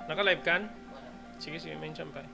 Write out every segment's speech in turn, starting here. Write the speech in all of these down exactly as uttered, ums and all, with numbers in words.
Naka-live kan? Sige, sige, mention pa.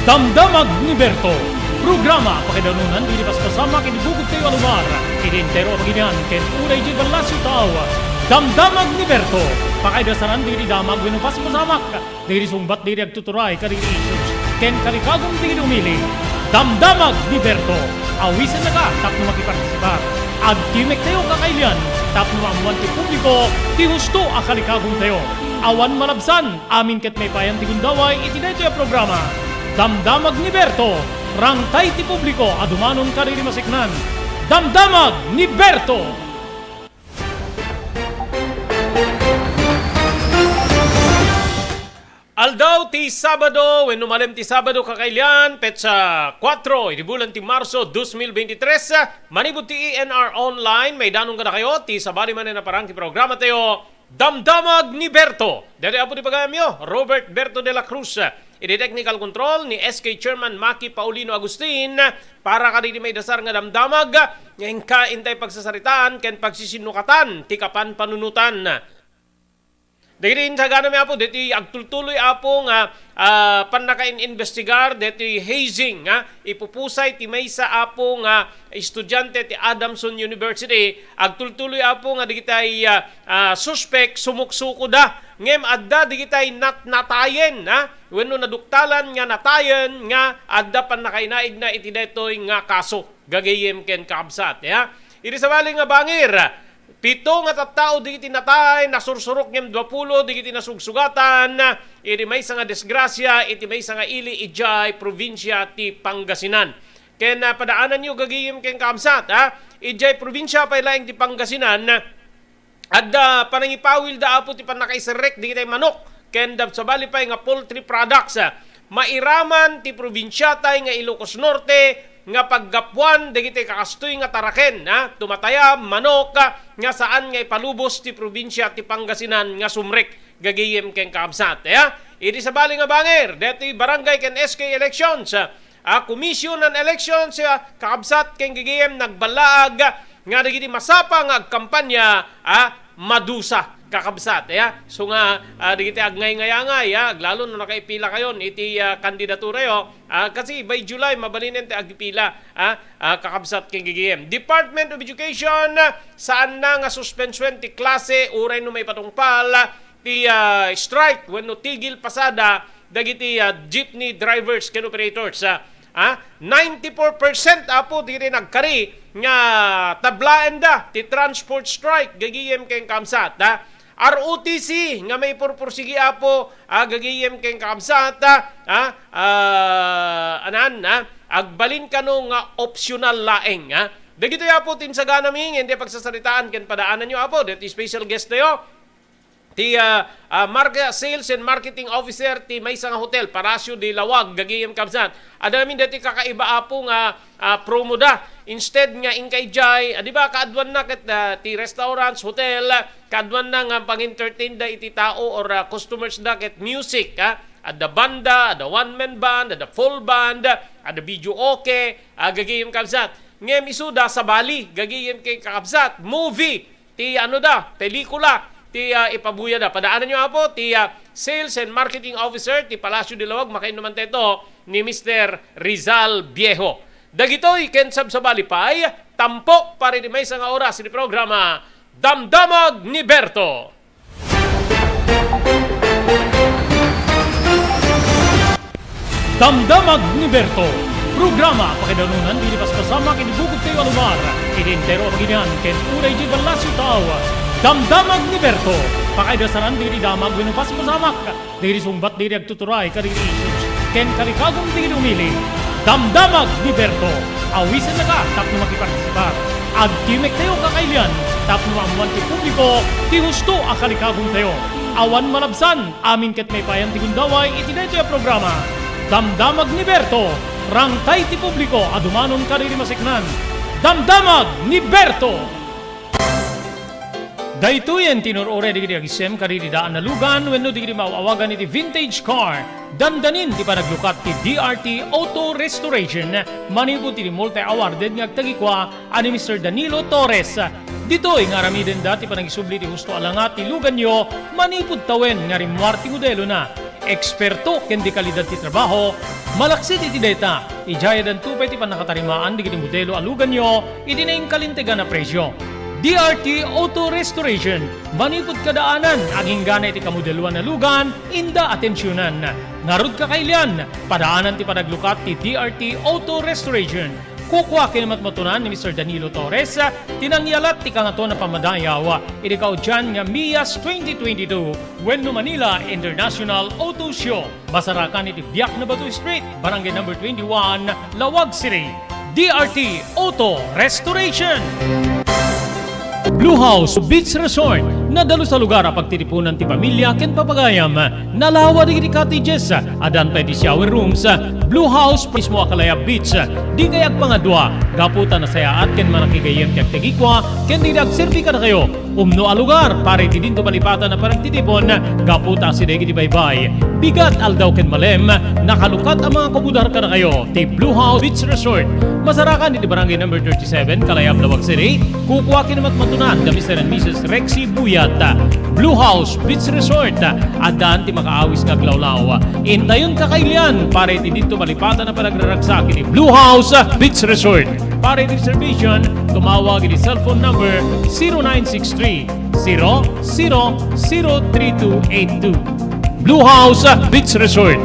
Damdamag ni Berto, programa pakaidanunan dagiti paspasamak iti bugottayo a lugar, iti entero a bagilian ken unay idiay ballasiw taaw. Damdamag ni Berto, pakaidasanan dagiti damag wenno paspasamak dagiti sungbat dagiti agtuturay kadagiti issues ken kalikagum dagiti umili. Damdamag ni Berto, awisennaka tapno makipartisipar. Agkimektayo kakailian tapno maammuan ti publiko ti husto a kalikagumtayo. Awan malabsan, amin ket maipayan ti gundaway iti daytoy a programa. Damdamag ni Berto, rangtay ti publiko a dumanon kadagiti masiknan. Damdamag ni Berto! Ti Sabado, wenno malem ti Sabado, kakailian, petsa kuatro iti bulan ti Marso, dos mil bentitres, manipud ti E N R Online, maidanon kadakayo ti sabali manen a parang ti programa tayo, Damdamag ni Berto. Daytoy apo ti pagayamyo, Robert Berto de la Cruz. Iti technical control ni S K Chairman Maki Paulino Agustin. Para kadagiti maidasar nga damdamag, nga inka intay pagsasaritaan ken pagsisinnukatan ti kapanpanunotan. Dagiti insaganami, Apo, daytoy agtultuloy, Apo, nga, ah, pannakain-imbestigar daytoy hazing, nga ipupusay ti maysa, Apo, nga estudiante ti Adamson University. Agtultuloy, Apo, nga dagitay, ah, ah, suspek sumuksukoda. Ngem adda dagitay nat-, natayen, ha? Wenno naduktalan nga natayen nga adda pannakainaigna iti daytoy nga kaso. Gagayem ken kakabsat, ya. Iti sabali nga bangir, pito nga tattao dagiti natay, nasursurok ngem duapulo dagiti nasugsugatan iti maysa nga disgrasya iti maysa nga ili idiay probinsia ti Pangasinan. Ken, ah, padaananyo gagayem ken kakabsat, ha? Idiay probinsia pay laeng ti Pangasinan, adda panangipawilda, Apo, ti pannakaiserrek dagiti manok ken da-, sabali pay nga poultry products. Mairaman ti probinsiatay nga Ilocos Norte nga paggapuan dagiti kakastoy nga taraken, ha? Tumatayab, manok, nga saan nga ipalubos ti probinsia ti Pangasinan nga sumrek gagayem ken kakabsat, ya. Iti sabali nga bangir, daytoy barangay ken S K elections, a, Commission on Elections, a, kakabsat ken gagayem nagballaag nga dagiti masapa nga agkampanya, a, madusa, kakabsat, ya. So nga, a, dagiti agngayngayangay, a, aglalo no nakaipila kayon iti, a, kandidaturayo, a, kasi by July mabalinen ti agipila, a, a, kakabsat ken gagayem. Department of Education, saanna nga suspensuen ti klase uray no maipatungpal ti, a, strike wenno tigil pasada dagiti, ah, jeepney drivers ken operators, ah, ah, ninety-four percent, Apo, diri nagkari nga tablaenda ti transport strike gagayem ken kakabsat, ah. R O T C nga maipurpursigi, Apo, ah, gagayem ken kakabsat, ah, ah, ah, anan, ah, agbalin kano nga optional laeng, ah. Dagitoy, Apo, ti insaganami ngem ti pagsasaritaan ken padaananyo, Apo, deti special guest tayo. Ti, ah, ah, marka-, Sales and Marketing Officer ti maysa nga hotel, Palacio de Laoag, gagayem kabsat. Adda ngamin daytoy kakaiba, Apo, nga, ah, promo da. Instead nga inka idiay, ah, di ba, kaaduanna ket, ah, ti restaurants, hotel, kaaduanna nga pang-entertain da iti tao or, ah, customers da ket music, ah. Adda banda, adda one-man band, adda full band, adda videoke, ah, gagayem kabsat. Ngem isuda, sabali, gagayem ken kakabsat, movie, ti ano da, pelikula, ti, ah, ipabuya da. Padaananyo, Apo, ti, ah, Sales and Marketing Officer ti Palacio de Laoag, makainnuman tayo ni Mister Rizal Viejo. Dagitoy ken sabsabali pay, tampok para iti maysa nga oras iti programa, Damdamag ni Berto. Damdamag ni Berto, programa pakaidanunan dagiti paspasamak iti bukod tayo a lugar, iti entero a baginian, ken uray iti ballasiw tao. Damdamag ni Berto, pakaidasaran dagiti damag wenno paspasamak, dagiti sungbat dagiti agtuturay kadagiti issues, ken kalikagum dagiti umili. Damdamag ni Berto, awisennaka tapno makipartisipar. Agtimek tayo kakailian tapno maammuan ti publiko ti husto a kalikagum tayo. Awan malabsan, amin ket maipayan ti gundaway iti daytoy a programa. Damdamag ni Berto, rangtay ti publiko a dumanon kadagiti maseknan. Damdamag ni Berto! Daytoyen ti inur-uray dagiti agisem kadagiti daan a lugan wenno dagiti maaw-awagan iti vintage car. Dandanin ti panaglukat ti D R T Auto Restoration manipud ti multi-awarded nga agtagikua a ni Mister Danilo Torres. Ditoy nga aramidenda ti panagisubli ti husto a langa ti luganyo manipud tawen nga rimmuar ti modelona. Eksperto ken dekalidad ti trabaho, malaksid iti dayta, idiay addanto pay ti pannakatarimaan dagiti modelo a luganyo iti nainkalintegan a presio. D R T Auto Restoration, manipud kadaanan, aginggana iti kamodeloan a lugan, inda atensionan. Ngarud kakailian, padaanan ti panaglukat ti D R T Auto Restoration. Kukua ken matmatunan ni Mister Danilo Torres ti nangyalat ti Kangatoan a Pammadayaw iti kaudian nga MIAS twenty twenty-two wenno Manila International Auto Show. Masarakan iti Biak na Bato Street, Barangay Number twenty-one, Laoag City. D R T Auto Restoration. Blue House Beach Resort, Nadalus a lugar a pagtitipunan ti pamilia ken papagayam. Nalawa dagiti cottages. Addan pay ti shower rooms. Blue House mismo a Calbayab Beach. Dikay agpangadua, gapu ta nasayaat ken manakigayyem ti agtagikua ken dagiti agserbi kadakayo. Umno a lugar para iti dinto malipatan a panagtitipon, gapu ta asideg iti baybay, bigat, aldaw ken malem, nakalukat a mangakubudar kadakayo ti Blue House Beach Resort. Masarakan iti Barangay Number thirty-seven, Kalayab, Laoag City. Kukua ken matmatunan da Mister and Missus Rexy Buyat. Blue House Beach Resort, addan ti makaawis nga aglawlaw. Intayon kakailian para iti dinto malipatan a panagraragsak iti Blue House Beach Resort. Para iti reservation, tumawag iti cellphone number zero nine six three, zero zero zero three two eight two. Blue House Beach Resort.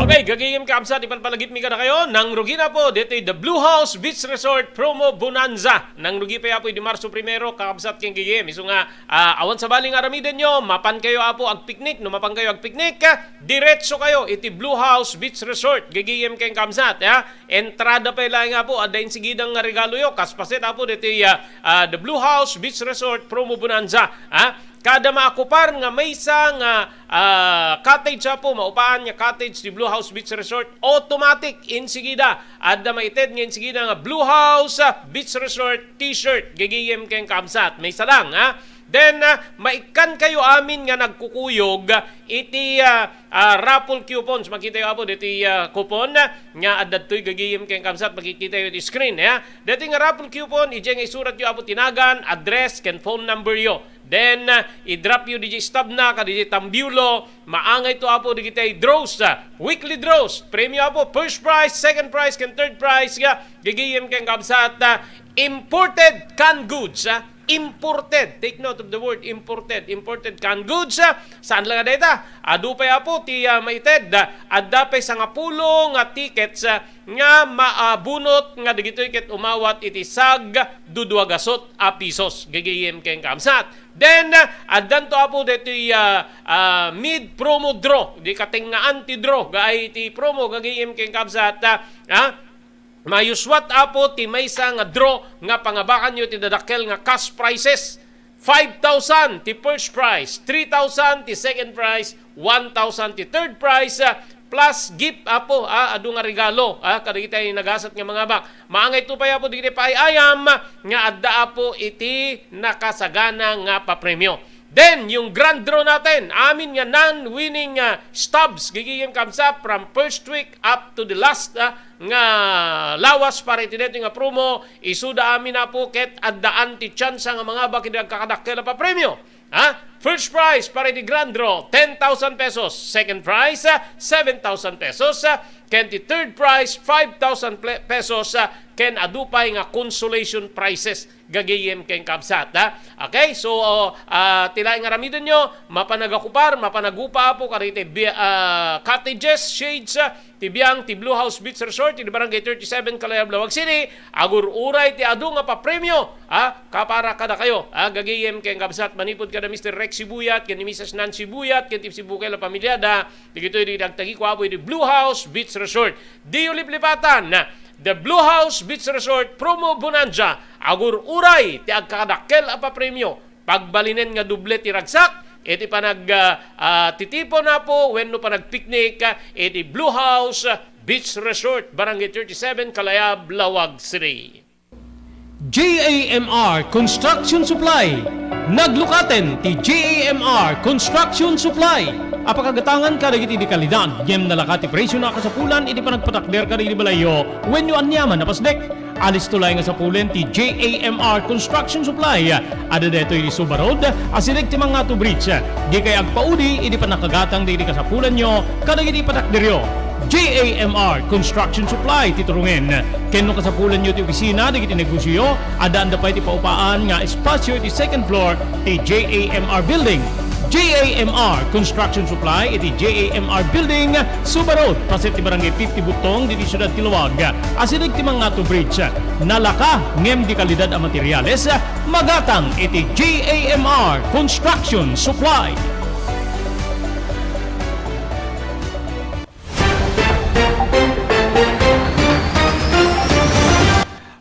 Okay, gagayem, kaabsat, ipalpalagipmi kadakayo, nangrugi na po ditoy The Blue House Beach Resort Promo Bonanza. Nangrugi pay, Apo, idi Marso primero, kaabsat ken gagayem. Isu nga, ah, awan sabali nga aramidenyo, mapan kayo, Apo, agpiknik. No mapan kayo agpiknik, ah, diretso kayo iti Blue House Beach Resort. Gagayem ken kaabsat, ah. Entrada pay laeng, Apo, adda insigidang nga regaloyo. Kas paset, Apo, ditoy, ah, ah, The Blue House Beach Resort Promo Bonanza, ah. Kada maakupar nga maysa nga, ah, cottage, Apo, maupaan nga cottage ti Blue House Beach Resort, automatic, insigida, adda maited nga insigida nga Blue House, ah, Beach Resort T-shirt, gagayem ken kaabsat. Maysa lang, ha? Then, ah, maikkan kayo amin nga nagkukuyog iti, ah, ah, raffle coupons. Makita yo, Apo, ditoy, ah, coupon, ah, nga adda ditoy, gagayem ken kaabsat, makikita yo iti screen, ha? Ditoy nga raffle coupon, idiay nga isurat yo, Apo, ti nagan, address, ken phone number yo. Then, ah, i-drop yo didiay stub na, kadi didiay tambiulo, maangay to, Apo, dagiti draws, ah, weekly draws. Premio, Apo, first prize, second prize, ken third prize, nga gagayem ken kaabsat, ah, imported canned goods, ah, imported. Take note of the word imported. Imported canned goods, ah, saan lang nga dayta? Adu pay, Apo, ti, ah, maited, ah, adda pay sangapulo nga tickets, ah, nga maabunot nga dagitoy ket umawat iti sag dudua gasut a pisos. Gagayem ken kaabsat. Then, ah, addanto, Apo, daytoy, ah, ah, mid-promo draw. Di katengngaan ti draw. Gaay ti promo, gagayem ken kaabsat, ah, ah, mayuswat, Apo, ti maysa nga draw nga pangabakanyo ti dadakkel nga cash prizes. Five thousand ti first prize, three thousand ti second prize, one thousand ti third prize, ah, plus gift, Apo, ah, adu nga regalo, ah, kadagiti nagasat nga mangabak. Maangay to pay, Apo, dagiti paay-ayam nga adda, Apo, iti nakasagana nga papremio. Then, yung grand draw natin, amin nga non-winning, ah, stubs, gagayem kaabsat, from first week up to the last, ah, nga lawas para iti daytoy nga promo, isuda amin, Apo, ket addaan ti tsansa nga mangabak iti agkakadakkel a papremio. Ha? First prize para iti grand draw, ten thousand pesos. Second prize, ah, seven thousand pesos. Ah, ken ti third prize, five thousand ple-, pesos. Ah, ken adu pay nga consolation prizes. Gagayem ken kabsat, ha? Okay, so, ah, ti laeng nga aramidenyo, mapan nagakupar, mapan nagupa, Apo, kadagiti bi-, ah, cottages, shades, ah, ti biang ti Blue House Beach Resort, iti Barangay thirty-seven, Kalayab, Laoag City. Agur-uray ti adu nga papremio, ha? Kapara kadakayo, ha? Gagayem ken kabsat, manipud kada Mister Rex Sibuyat, ken ni Missus Nancy Buyat, ken ti sibukay la pamiliada, dagitoy ti agtagiko, Apo, iti Blue House Beach Resort. Diyo liplipatan, the Blue House Beach Resort Promo Bonanza. Agur-uray ti agkakadakkel a papremio. Pagbalinen nga doble ti ragsak iti panag-, ah, ah, titipon, Apo, wenno panagpiknik, ah, iti Blue House Beach Resort, Barangay thirty-seven, Kalayab, Laoag City. J A M R Construction Supply. Naglukaten ti J A M R Construction Supply a pakagatangan kadagiti dekalidad ngem nalaka ti presio a kasapulan iti panagpatakder kadagiti balayyo wenno aniaman a pasdek. Alisto laeng nga sapulen ti J A M R Construction Supply. Adda daytoy iti Suba Road, asideg ti Mangato Bridge. Dikay agpaudi idi pannakagatang dagiti kasapulanyo kadagiti patakderyo. J A M R Construction Supply ti turungen. Ken no kasapulanyo ti opisina dagiti negosioyo, addaanda pay ti paupaan nga espasio iti second floor ti J A M R Building. J A M R Construction Supply iti J A M R Building, Suba Road, paset ti Barangay fifty Butong, ditoy siudad ti Laoag. Asideg ti Mangato Bridge. Nalaka ngem dekalidad a materiales, magatang iti J A M R Construction Supply.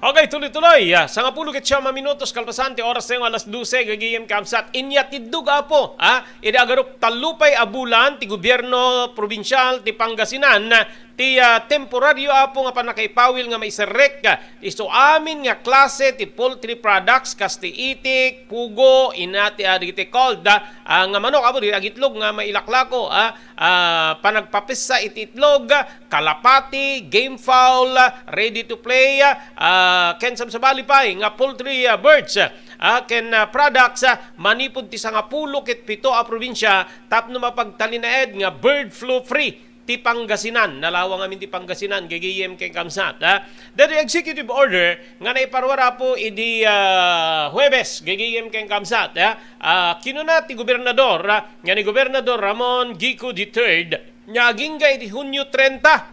Okay, Tuloy-tuloy, ah, sangapulo ket siam a minutos kalpasan ti oras tayo nga alas dose, gagayem ken kabsat. Inyatiddog, Apo, ah, idi agarup tallo pay a bulan ti gobierno probinsial ti Pangasinan, ah, ti, ah, temporario, Apo, nga pannakaipawil nga maiserrek, ah, isu amin nga klase ti poultry products, kas ti itik, pugo, inati, ah, dagiti cold, ah, ah, nga manok, Apo, di agitlog nga mailaklako, ah, ah, panagpapissa iti itlog, kalapati, game fowl, ready to play, ah, ken sabsabali pay nga poultry, ah, birds, ah, ken, ah, products, ah, manipud ti sangapulo ket pito a probinsia tapno mapagtalinaed nga bird flu free ti Pangasinan. Nalawang amin ti Pangasinan, gagayem ken kabsat, ah. Daytoy executive order nga naiparuar, Apo, idi, ah, Huwebes, gagayem ken kabsat, ah. Ah, kinuna ti gobernador, ah, nga ni Gobernador Ramon Gico the third, nga agingga iti Hunio trenta,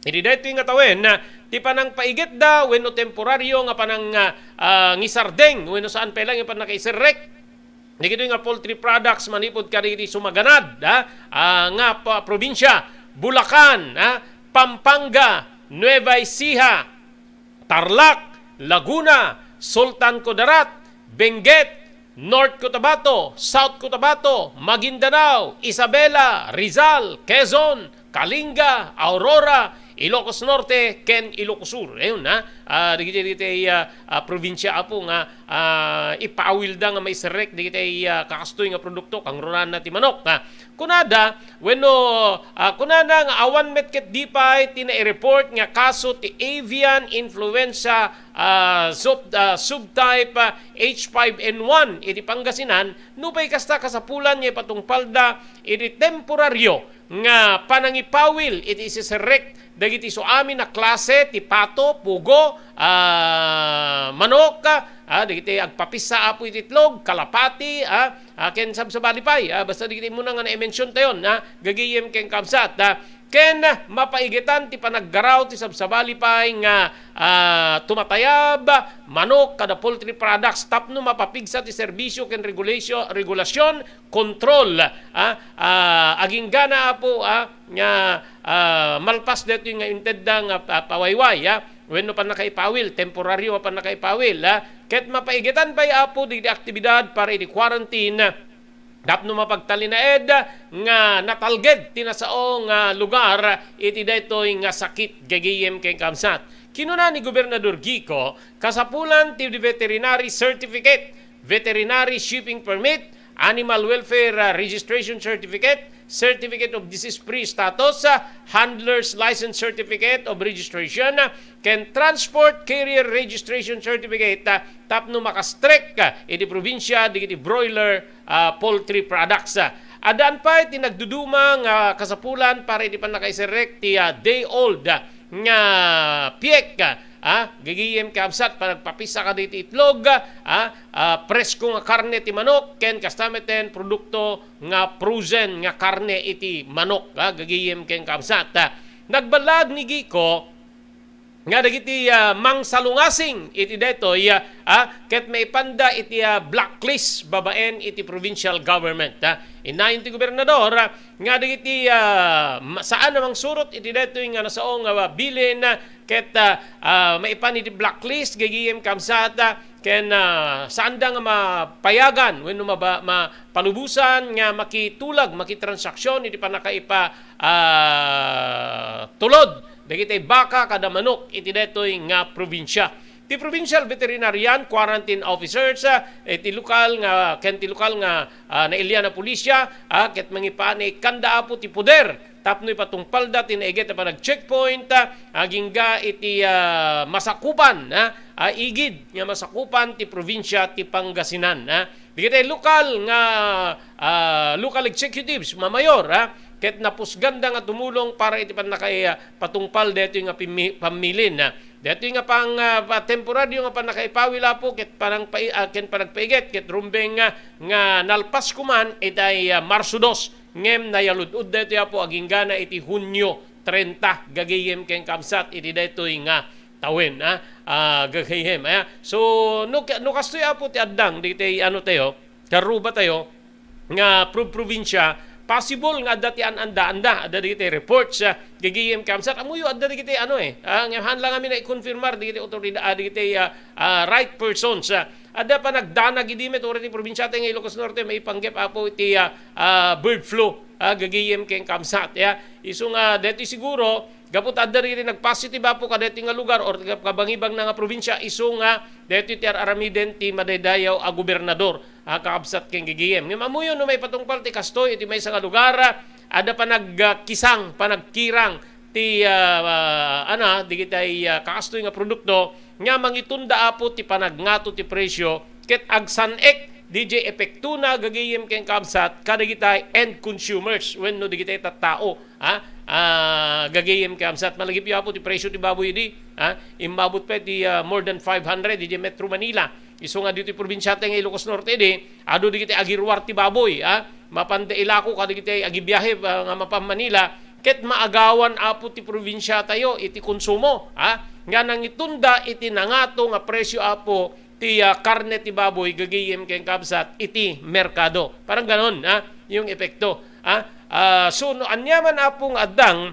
idi daytoy nga tawen, ah, ti panangpaigetda wenno temporario nga panang, ah, ah, ngisardeng wenno saan pay laeng nga pannakaiserrek dagitoy nga poultry products manipud kadagiti sumaganad, ah, ah, nga pa-, probinsia, Bulacan, ah, Pampanga, Nueva Ecija, Tarlac, Laguna, Sultan Kudarat, Benguet, North Cotabato, South Cotabato, Maguindanao, Isabela, Rizal, Quezon, Kalinga, Aurora, Ilocos Norte, ken Ilocos Sur. Ayun, ha? Ah, dagiti, dagiti, ah, ah, probinsia, Apo, nga, ah, ipawilda nga maiserrek dagiti, ah, kakastoy nga produkto, kangrunaan na ti manok, ha? Kunada, wenno, ah, kunana nga awan met ket di pay ti nai-report nga kaso ti avian influenza, ah, sub-, ah, subtype, ah, H five N one iti Pangasinan, nupay kasta, kasapulan nga ipatungpalda iti temporario nga panangipawil iti iseserrek dagiti isu amin a klase ti pato, pugo, ah, manok, ah, dagiti agpapissa, Apo, iti itlog, kalapati, ah, ah, ken sabsabali pay, ah, basta dagiti immuna nga naimension tayon, ah, gagayem ken kabsat, ah, ken, ah, mapaigetan ti panaggaraw ti sabsabali pay nga, ah, tumatayab, manok, kada poultry products tapno mapapigsa ti serbisio ken regulasyo-, regulasion, kontrol, ah, ah, aginggana, Apo, ah, nga, ah, malpas daytoy nga intedda nga pa-, pawayway, ah, wenno pannakaipawil, temporario a pannakaipawil, ah, ket mapaigetan pay, Apo, dagiti aktibidad para iti quarantine, tapno mapagtalinaed nga natalged ti nasao nga lugar iti daytoy nga sakit, gagayem ken kabsat. Kinuna ni Gobernador Gico, kasapulan ti veterinary certificate, veterinary shipping permit, animal welfare, ah, registration certificate, certificate of disease-free status, ah, handler's license certificate of registration, ah, ken transport carrier registration certificate, ah, tapno makastrek, ah, iti probinsia dagiti broiler, ah, poultry products, ah. Addaan pay ti nagduduma nga kasapulan para iti pannakaiserrek ti, ah, day old, ah, nga piek, ah, gagayem ken kabsat, panagpapissa kadagiti itlog, ah, ah, presko nga karne ti manok, ken kasta met ten produkto nga frozen nga karne iti manok, ah, gagayem ken kabsat, ah. Nagballag ni Gico nga dagiti, ah, mangsalungasing iti daytoy, ah, ah, ket maipanda iti, ah, blacklist babaen iti provincial government, ah. Innayon ti gobernador, ah, nga dagiti, ah, ma-, saan a mangsurot iti daytoy nga nasao nga bilin, ah, ket, ah, ah, maipan iti blacklist, gagayem kabsat, ah, ken, ah, saanda nga mapayagan wenno maba-, ma-, palubosan nga makitulag, makitransaksyon iti pannakaipa-, ah, tulod dagiti baka kada manok iti daytoy nga probinsia. Ti provincial veterinarian quarantine officers, ah, iti lokal nga, ken ti lokal nga, ah, nailian a pulisya, ah, ket mangipanikanda, Apo, ti poder tapno ipatungpalda ti naiget a panag-checkpoint, ah, agingga iti, ah, masakupan, ah, ah, igid nga masakupan ti probinsia ti Pangasinan, ah. Dagiti lokal nga, ah, local executives, mamayor, ah, ket napusganda nga tumulong para iti pannakay-, ah, patungpal daytoy nga pimmi-, pammilin, ah. Daytoy nga pang, ah, pa-, temporario nga pannakaipawil, Apo, ket panangpai-, ah, ken panagpaiget ket rumbeng, ah, nga nalpas koman itay, ah, Marso dos, ngem nayalud-od daytoy, Apo, aginggana iti Hunio trenta, gagayem ken kabsat, iti daytoy nga tawen, ah, ah, gagayem, ah. So, no ka-, no kastoy, Apo, ti addang dagiti ano tayo, karruba tayo, nga pro-, probinsia, possible nga adda ti an-anda-anda, adda dagiti reports, ah, gagayem ken kabsat. Ammoyo, adda dagiti ano, eh, ah, nga haan lang amin a i-confirmar dagiti otoridad, ah, dagiti, ah, ah, right persons, ah. Adda panagdanag idi met, uray ti probinsiata nga Ilocos Norte maipanggep, Apo, iti, ah, ah, bird flu, ah, gagayem ken kabsat, ya. Isu nga daytoy siguro, gapu ta adda dagiti nag-positive, Apo, kadaytoy nga lugar or kabangibangna nga probinsia, isu nga daytoy ti ar-aramiden ti madaydayaw a gobernador, ah, kakabsat ken gagayem. Ngem ammoyo no maipatungpal ti kastoy iti maysa nga lugar, ah, adda panagkisang, panagkirang ti, ah, ah, ana, digitay, ah, kakastoy nga produkto nga mangitunda, Apo, ti panagngato ti presyo ket agsan-ek didiay epektona, gagayem ken kabsat, kadagitay end consumers wenno digitay tattao, ha? Ah, gagayem ken kabsat, malagipyo, Apo, ti presyo ti baboy idi, ha? Immabot pay ti, ah, more than five hundred didiay Metro Manila. Isu nga ditoy probinsiata nga Ilocos Norte idi, adu digitay agiruar ti baboy, ha? Mapanda ilako kadagitay agibiahe, ah, nga mapan Manila, ket maagawan, Apo, ti probinsiatayo iti konsumo, ha? Nga nangitunda iti nangato nga presyo, Apo, ti, ah, karne ti baboy, gagayem ken kabsat, iti merkado. Parang ganon, ha? Yung epekto, ha? Ah, so, no ania man, Apo, nga addang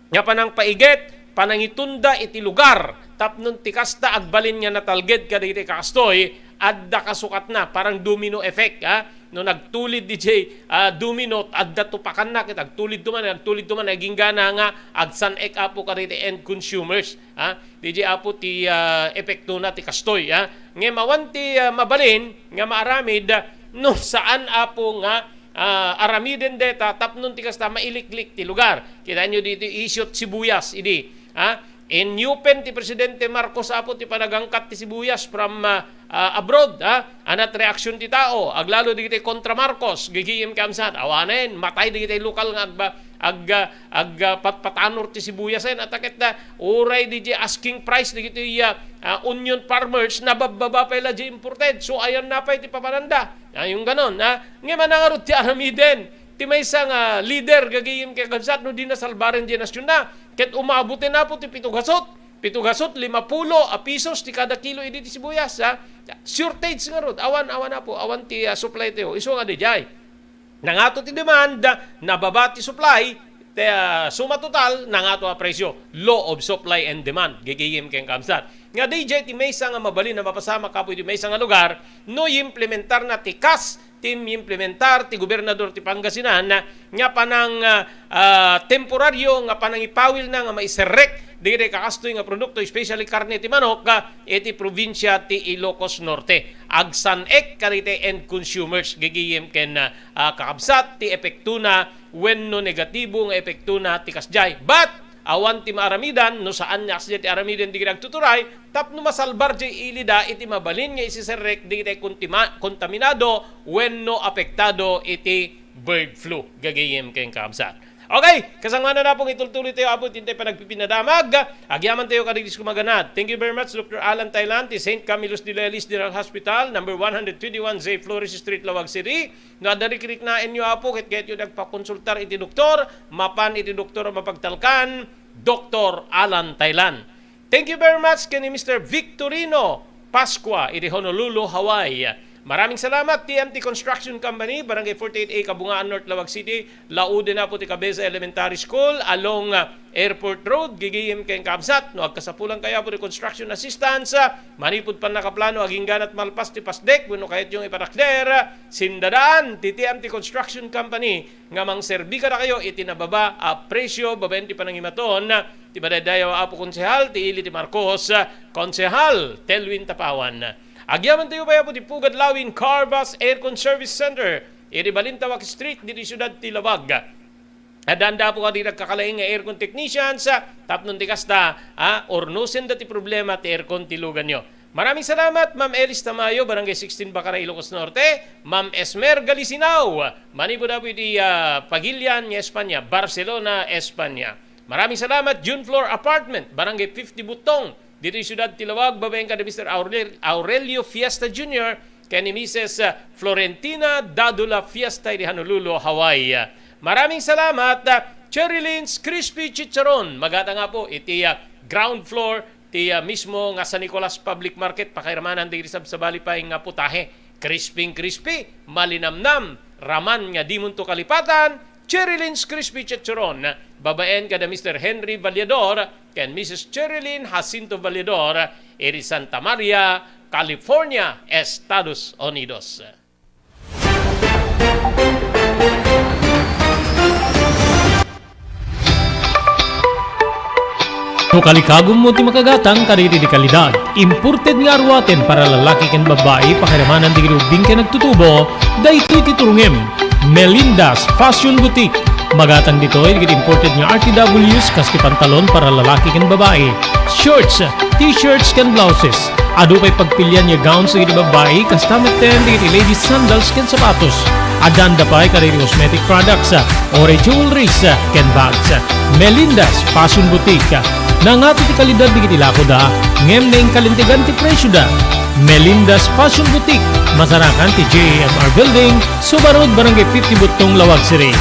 nga panangpaiget, panangitunda iti lugar, tapno ti kasta agbalin nga natalged kadagiti kakastoy, adda kasukatna, parang domino effect, ha? No nagtulid didiay, ah, domino, adda tupakanna, ket agtulidto man, agtulidto man, agingga nga agsan-ek, Apo, kadagiti end consumers, ha? Didiay, Apo, ti, ah, epektona ti kastoy, ha? Ngem awan ti, ah, mabalin nga maaramid, no saan, Apo, nga ah, aramiden dayta tapno ti kasta mailiklik ti lugar. Kitaenyo ditoy isyu't sibuyas idi, ha? Inyupen ti Presidente Marcos, Apo, ti panagangkat ti sibuyas from, ah, ah, abroad, ha? Ania't reaksyon ti tao, aglalo digiti kontra Marcos, gagayem ken kabsat, awanen, matay digiti lokal nga agba-, ag-, ah, ag-, ah, patpatanor ti sibuyasen, ata ket, ah, uray didiay asking price digiti, ah, ah, onion farmers, nababbaba pay la diay imported. So, ayanna pay ti papananda. Ay, yung ganon, ha? Ngem ania ngarud ti aramiden ti maysa nga leader, gagayem ken kabsat, no di nasalbaren diay nasionna. Ket umaboten, Apo, ti pito gasut. Pito gasut, limapulo a pisos ti kada kilo idi ti sibuyas, ha? Shortage ngarud. Awan, awan, Apo, awan ti, ah, supply tayo. Isu nga didiay. Nangato ti demand, nababa ti supply, ti, ah, suma total, nangato a presyo. Law of supply and demand. Gagayem ken kabsat. Nga didiay ti maysa nga mabalin a mapasamak, Apo, iti maysa nga lugar, no implementarna ti kas ti implementar ti gobernador ti Pangasinan nga panang, ah, ah, temporario nga panangipawilna nga maiserrek dagiti kakastoy nga produkto, especially karne ti manok, ah, iti probinsia ti Ilocos Norte. Agsan-ek kadagiti end consumers, gagayem ken, ah, kakabsat, ti epektona wenno negatibo nga epektona ti kasdiay. But, awan ti maaramidan no saan nga kasdiay ti aramiden dagiti agtuturay tapno masalbar diay ilida iti mabalin nga isiserrek dagiti kontima-, kontaminado wenno apektado iti bird flu, gagayem ken kabsat. Okay, kasangana na pong itultuloy tayo, Apo, ti panagpipinadamag. Agyaman tayo kadagiti kumaganad. Thank you very much, Doctor Alan Thailand, ti Saint Camillus de Lelis General Hospital, number one hundred twenty-one Z Flores Street, Laoag City. No adda rikriknaenyo, Apo, ket kayatyo dagpakonsultar iti doktor, mapan iti doktor a mapagtalkan, Doktor Alan Thailand. Thank you very much ken ni Mister Victorino Pascua iti Honolulu, Hawaii. Maraming salamat, T M T Construction Company, Barangay forty-eight A, Kabungaan North, Laoag City. Lauden, Apo, ti Cabeza Elementary School along, ah, Airport Road, gagayem ken kabsat. No agkasapulankayo, Apo, ti construction assistance, ah, manipud pannakaplano, agingga nat malpas ti pasdek wenno kayatyo nga ipatakder, ah, sindadaan ti T M T Construction Company nga mangserbi kadakayo iti nababa a presyo babaen ti panangimaton ti madaydayaw a Apo Konsehal ti ili ti Marcos, Konsehal Telwin Tapawan. Agyaman tayo pay, Apo, ti Pugad Lawin Carvas Aircon Service Center iti Balintawak Street, ditoy siudad ti Laoag. Addaanda, Apo, kadagiti agkakalaing nga aircon technicians, tapno ti kasta, ah, ornosenda ti problema ti aircon ti luganyo. Maraming salamat, Ma'am Elis Tamayo, Barangay sixteen, Bacaray, Ilocos Norte, Ma'am Esmer Galisinao, manipud, Apo, iti, ah, Pagilian nga Espanya, Barcelona, Espanya. Maraming salamat, June Floor Apartment, Barangay fifty, Butong, ditoy siudad ti Laoag, babaen kada Mister Aurel-, Aurelio Fiesta Junior, ken ni Missus, ah, Florentina Dadula Fiesta iti Honolulu, Hawaii. Maraming salamat, ah, Cherry Lynn's Crispy Chicharon. Magatang, Apo, iti, ah, ground floor ti, ah, mismo nga San Nicolas Public Market, pakairamanan dagiti sabsabali pay nga putahe. Crisping crispy, malinamnam, Raman nga dimonto kalipatan, Cherilynn's Crispy Chicharon, babaen kada Mister Henry Vallador ken Missus Cherilyn Jacinto Vallador, iri Santa Maria, California, Estados Unidos. No kalikagummo ti makagatang kadagiti di kalidad, imported nga aruaten para lalaki ken babbai, pakiramanan dagiti ubbing ken agtutubo, daytoy ti turongem. Melinda's Fashion Boutique. Magatang ditoy dagiti imported nga R T Ws, kas ti pantalon para lalaki ken babbai, shorts, t-shirts ken blouses. Adu pay pagpilian nga gowns dagiti babbai, kasta metten dagiti ladies sandals ken sapatos. Addan da pay kadagiti cosmetic products, ore jewelries, ken bags. Melinda's Fashion Boutique. Nangato ti kalidad dagiti lakoda, ngem naingkalintegan ti presioda. Melinda's Fashion Boutique, masarakan ti J A M R Building, Suba Road, Barangay fifty Buttong, Laoag City.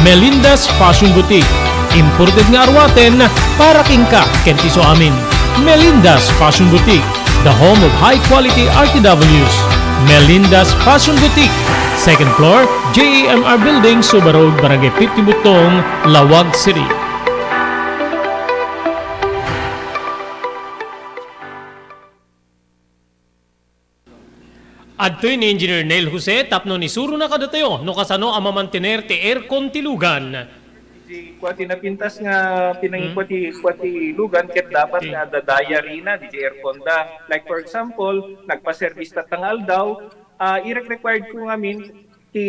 Melinda's Fashion Boutique. Imported nga aruaten para kenka ken ti isuamin. Melinda's Fashion Boutique, the home of high quality R T Ws. Melinda's Fashion Boutique, second floor, J A M R Building, Suba Road, Barangay fifty Buttong, Laoag City. Adtoy ni Engineer Neil Jose tapno isurona kadatayo no kasano a mamantener ti aircon ti lugan. Di kua ti napintas nga pinangikua ti, kua ti lugan ket dapat nga adda diary na di aircon da. Like for example, nagpa-service tatta nga aldaw, ah, irek-required ko ngamin ti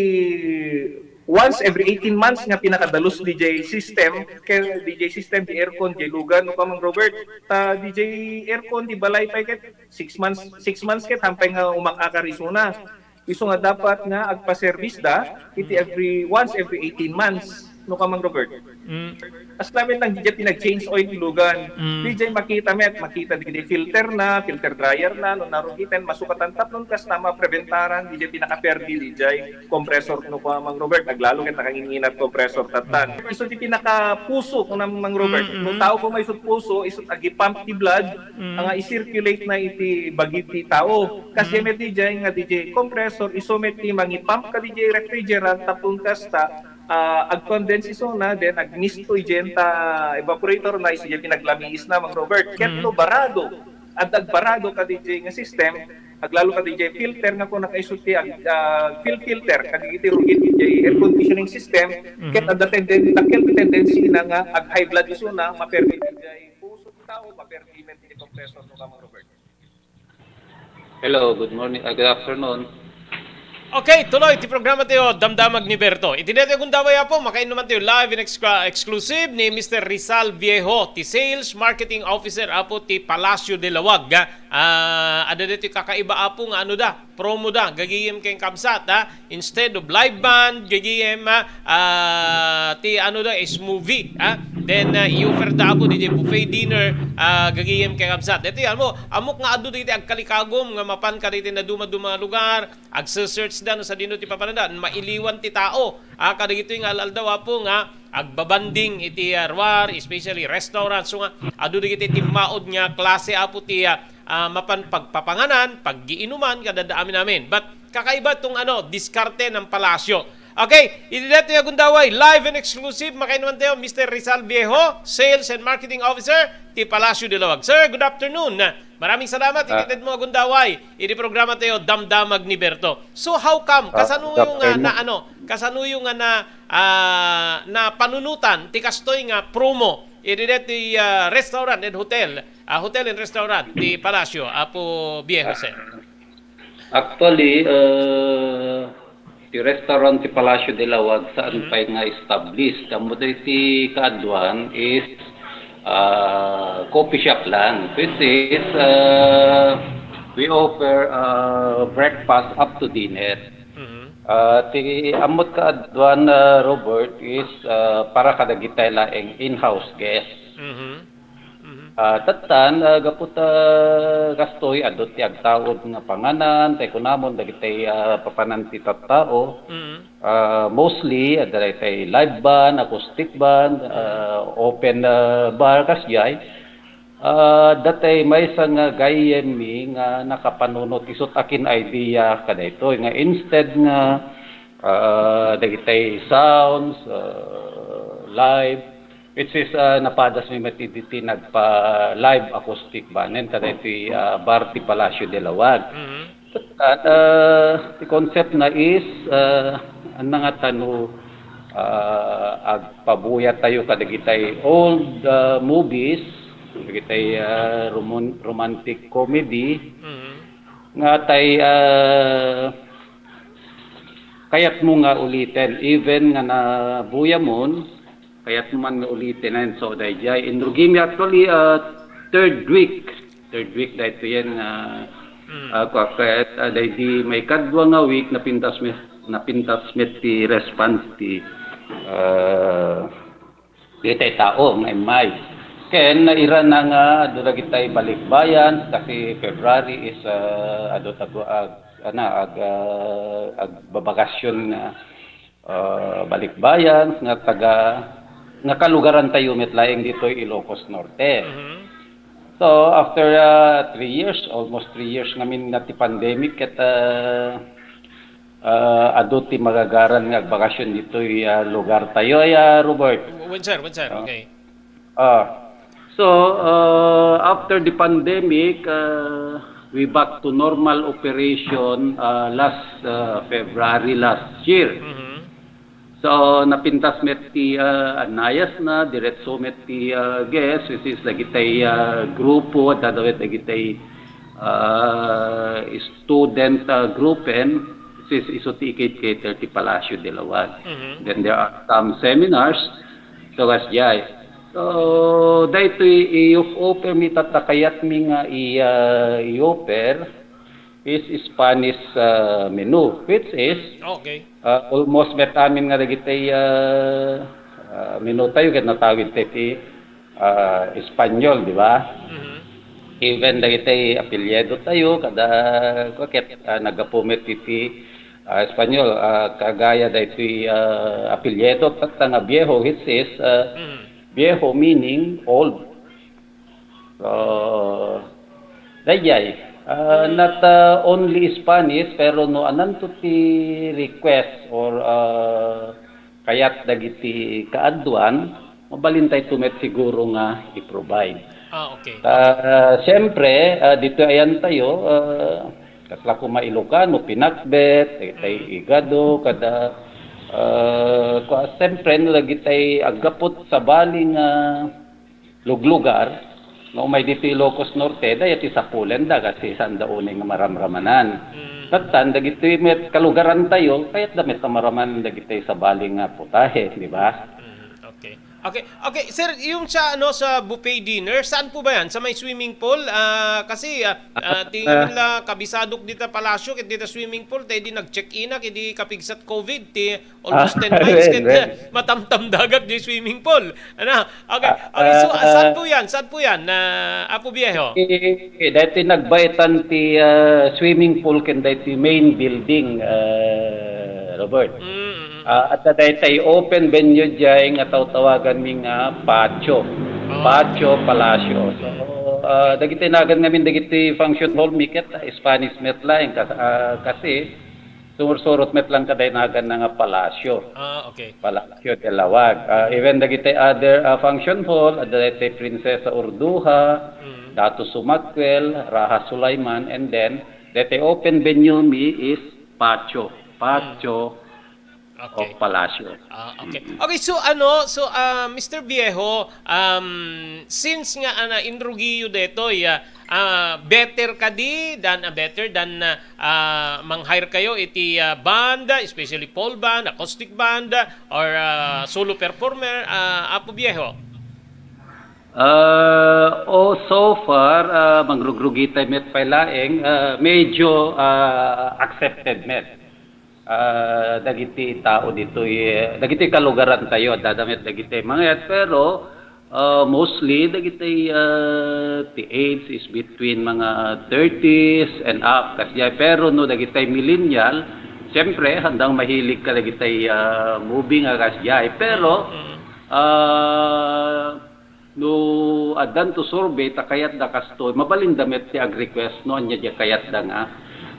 once every eighteen months nga pinakadalus D J system, kay D J system, di aircon, di lugan, no, Kamang Robert, ta D J aircon, di balay pay ket six months, six months ket hampay nga umak-akar isuna. Isu nga dapat nga agpa-service da, iti every, once every eighteen months, no, Kamang Robert. Mm. As namin lang, di pinag-change oil ti lugan. Mm. Di makita met, makita di filter na, filter dryer na, no, narugiten, masukatan tapnon kasta mapreventaran, di pinaka-perdi, di compressor, no, Kamang Robert, aglalo ket nakanginginat compressor tatan. Mm. Isu ti pinakapuso, no, Mang Robert. Mm, mm. No tao ko maisut puso, isut agi-pump ti blood, mm, nga i-circulate na iti bagi ti tao. Kasi mm, met di nga di compressor, isu met ti mangi-pump ka di refrigerant, tapno kasta, ah, ag-condense isuna, then agmisto idiay ta evaporator na, isu diay pinaglamiis na, Mang Robert. Ket mm, no barado, adda agbarado ka di nga system, aglalo ka di filter nga kuna kaisu ti ag-, ah, fil-, filter, kadagiti rugit diay air conditioning system, mm, ket adda tenden-, dakkel ti tendency na nga ag-high blood isuna, maperdi diay puso ti tao, maperdi met ti compressor, no, Mang Robert. Hello, good morning, ah, good afternoon. Okay, tuloy ti programa tayo, Damdamag ni Berto. Iti daytoy a gundaway, Apo, makainnuman tayo live and ex-, exclusive ni Mister Rizal Viejo, ti Sales Marketing Officer, Apo, ti Palacio de Laoag. Ah, adda daytoy kakaiba, Apo, nga ano da, promo da, gagayem ken kabsat, ha? Instead of live band, gagayem, ah, ah, ti ano da, is movie, ah. Then, ah, i-offer da, Apo, daytoy buffet dinner, ah, gagayem ken kabsat. Daytoy, ammok, ammok nga adu daytoy agkalikagum nga mapan kadaytoy nadumaduma nga lugar, agse-search da no sadino ti papananda, mailiwan ti tao, ah, kadagitoy nga al-aldaw, Apo, nga agbabanding iti, ah, ruar, especially restaurant. So nga, adu dagiti timmaud nga klase, Apo, ti, ah, ah, mapan pagpapanganan, paggiinuman, kadada amin-amin. But kakaiba tong, ano, diskarte ng palasyo. Okay, iti daytoy a gundaway, live and exclusive, makainnuman tayo, Mister Rizal Viejo, Sales and Marketing Officer, ti Palacio de Laoag. Sir, good afternoon. Maraming salamat, ah, iti daytoy a gundaway, iti programa tayo, Damdamag ni Berto. So, how come? Ah, kasanuyo nga na, ano, kasanuyo nga na, ah, napanunotan ti kastoy nga promo, iti daytoy, ah, restaurant and hotel, ah, hotel and restaurant, ti Palacio, Apo Viejo, sir? Actually, uh, ti restaurant ti Palacio de Laoag, saan pay nga established. Ammo daytoy kaaduan is, uh, coffee shop lang, which is, uh, we offer, uh, breakfast up to dinner. Mhm. Uh, ti ammot kaaduan, uh, Robert, is, uh, para kadagiti laeng in-house guest. Mhm. Mhm. Ah, tattan, ah, gapu ta kastoy, adu ti agtaud nga panganan, tay kunamon, dagiti, ah, papanan ti tattao. Mhm. Ah, mostly, adda daytay live band, acoustic band, ah, open, ah, bar, kasjay. Ah, adda tay maysa nga gayyem mi nga nakapanunot isut' akin idea kadaytoy, nga instead nga ah, dagitay sounds, ah, live, which is, ah, napadas mi met iti nagpa-live acoustic band, kadaytoy, ah, Bar ti Palacio de Lawag. Mhm. At, ah, the concept na is, ah, ania nga ta no, ah, agpabuya tayo kadagitay old, ah, movies, kadagitay, ah, romon-, romantic comedy, Mhm. nga tay, ah, kayat mo nga uliten, even nga nabuyamon, kayat mo man nga uliten. And so, dayjay, inrugimi actually, ah, third week. Third week daytoy nga, Mm. ah, kua-, kayat, ah, daydi maikadua nga week, napintas met, napintas met ti response ti, ah, dagitay tao nga immay. Ken nairana nga adu dagitay balikbayan, kasi February is, ah, adu tago-, ag-, ana, ag-, ah, agbabakasyon nga, ah, balikbayan nga taga, nga kalugaran tayo met laeng ditoy Ilocos Norte. Mhm. So, after, ah, three years, almost three years ngamin nga ti pandemic, ket, ah, ah, adu ti magagaran nga agbakasyon ditoy, ah, lugar tayo, ay, ah, Robert. Wen, sir, wen, sir. Ah. Okay. Ah. So, ah, after the pandemic, ah, we back to normal operation, ah, last, ah, February last year. Mhm. So, napintas met ti, ah, annayas na, diretso met ti, ah, guest, which is dagitay, ah, grupo, adda met dagitay, ah, student, ah, gruppen, which is isu ti ikit-cater ti Palacio de Lawag. Mhm. Then there are some seminars, so, kasjay. So, daytoy i-offer mi, tatta kayat mi nga i-, ah, i-offer, is Spanish, ah, menu, which is, Mm, okay. Ah, almost met amin nga dagitay, ah, ah, menu tayo ket natawid tayo ti, ah, Espanyol, di ba? Mhm. Even dagitay apelyido tayo, kada, kua ket, ah, naggapu met iti, ah, Espanyol, ah, kagaya daytoy, ah, apelyido tatta nga Viejo, which is, ah, Mhm. Viejo meaning old. So, dayjay, ah, Mm. not, ah, only Spanish, pero no, addanta ti request or, ah, kayat dagiti kaaduan, mabalin tayo met siguro nga i-provide. Ah, okay. Ah, siyempre, ah, dito ayan tayo, ah, kasla koma Ilocano, pinakbet, dagitay Mm. igado, kada, ah, kua, siyempre, no, dagitay aggapu ti sabali nga luglugar, nga umay ditoy Ilocos Norte, dayta ti sapulenda, kasi saanda unay nga maramramanan. Mm. Tatta, dagitoy met kalugaran tayo, kayatda met a marammanan dagitoy sabali nga putahe, di ba? Mm, okay. Okay, okay, sir, yung sa, ano, sa buffet dinner, saan po ba yan? Sa may swimming pool? Ah, kasi, ah, ah, tingin Ah. nila kabisadok dita palasyo, ket dita swimming pool, tayo di nag-check-in na, ket di kapigsat COVID, ti almost Ah, ten miles, wen, ket wen. matamtam dagat di swimming pool. Ano? Okay, Ah, okay, so, ah, saan ah. po yan? Saan po yan, ah, Apo Viejo? Eh, dati nagbaetan ti, ah, swimming pool ken dati main building, ah, Robert. Mm, mm, mm. Ah, at daytay open venue jay nga tawtawagan mi nga patio. Oh. Patio Palacio. So, ah, dagiti nagan ngamin dagiti function hall mi ket, ah, Spanish met laeng kas-, ah, kasi sumursurot met lang kaday nagan na nga Palacio. Ah, okay. Palacio de Lawag. Ah, even dagiti other, ah, function hall, adda daytay Princesa Urduha, Mm. Dato Sumakwel, Raha Sulaiman, and then daytay open venue mi is Patio. Patio Mm. Okay. of Palacio. Ah, okay. Mm-mm. Okay, so ano, so, ah, Mister Viejo, um, since nga, ana, inrugiyo detoy, ah, ah, better kadi than, ah, better than, ah, ah, mang-hire kayo iti, ah, band, especially full band, acoustic band, or, ah, solo performer, ah, Apo Viejo? Ah, oh, so far, ah, mangrugrugi tayo met pay laeng, ah, medyo, ah, accepted met. Ah, dagiti tao ditoy, dagiti kalugaran tayo, adda met dagiti mga yat, pero, ah, mostly dagiti, ah, ti age is between mga thirties and up, kasjay. Pero no dagiti millennial, siyempre, handang mahilig ka dagiti, ah, movie nga kasjay. Pero, Mm. ah, no addanto survey ta kayatda kastoy, mabalinda met ti ag-request no ania diay kayatda nga,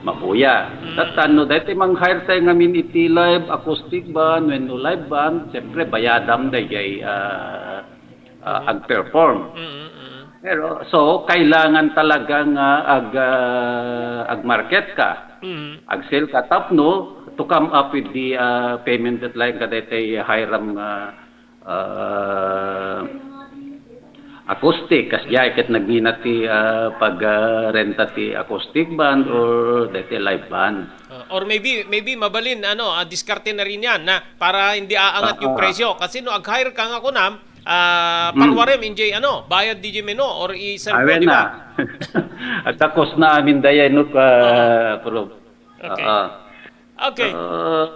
Mapuya. Mm. Tatta, no daytoy mang-hire tayo ngamin iti live acoustic band, wenno live band, siyempre, bayadam dayjay, ah, ah, agperform. Mm, mm. Pero, so, kailangan talaga nga ag-, ah, agmarket ka. Mm. Agsale ka tapno to come up with the, ah, payment deadline kadaytoy hiram nga, ah, acoustic, kasdiay ket nagngina ti, ah, pag, ah, renta ti acoustic band or daytoy live band. Ah, or maybe, maybe mabalin, ano, ah, diskarte na rin yan na para hindi aangat yung presyo. Kasi no ag-hire ka nga kunam, ah, parwarem, enjoy, ano, bayad D J Meno or i-serve mo, di ba? At takos na amin dayay, no, ah, Prof. Okay. Ah, Okay. Ah,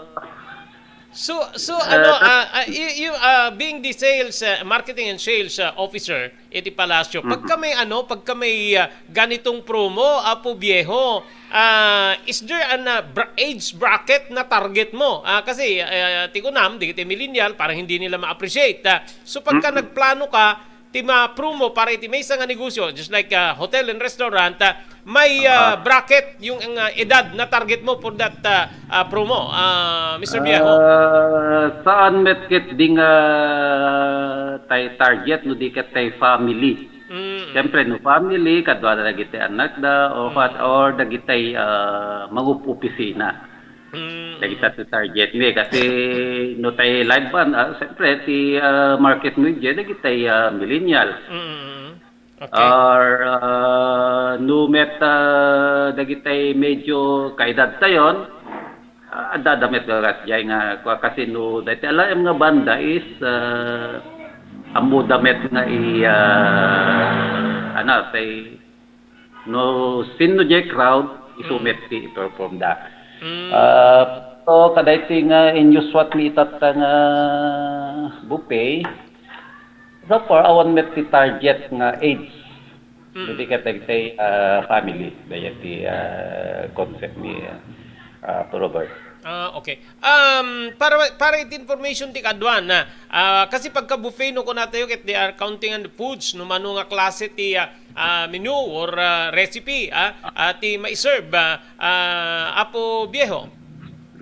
So, so ah, ano, tat- ah, ah, you, you, ah, being the sales, ah, marketing and sales, ah, officer iti Palasyo, pagka may ano, pagka may, ah, ganitong promo, Apo Viejo, ah, is there an, ah, bra-, age bracket na target mo? Ah, kasi, ah, ti kunam, di kita millennial, parang hindi nila ma-appreciate. Ah, so, pagka nagplano ka, ti ma-promo para iti maysa nga negosyo, just like, ah, hotel and restaurant, ah, may, ah, bracket yung, ah, edad na target mo for that, ah, ah, promo, ah, Mister Viejo? Ah, saan met ket di nga tay target no di ket tay family. Mm. Siyempre, no family, kadua dagiti anak da, or what, or dagitay, ah, mangup-opisina. Mm. Dagita ti target mi kasi no tay live band, ah, siyempre ti, ah, market mo idiay dagitay, ah, millennial. Mm. Okay. Or, ah, no met, ah, dagitay medyo kaedad tayon, ah, adda met nga kasdiay nga kua kasi no daytay alaem nga banda is, ah, ammoda met nga i, ah, ano, tay No, sinno jay crowd, isu met ti i-perform da. Mm. Ah, so, kadaytoy nga inyuswat mi itatta nga buffet, so far, awan met ti target nga age. Mm. Dagiti kadagitay, ah, family, dayta ti, ah, concept ni, ah, Robert. Ah, okay. Um, para, para iti information ti kaduan, ah, ah, kasi pagka buffet no kunatayo ket they are counting on the foods, no mano nga klase ti, ah, ah, menu or, ah, recipe, ah, ah, ti maiserve, ah, ah, Apo Viejo?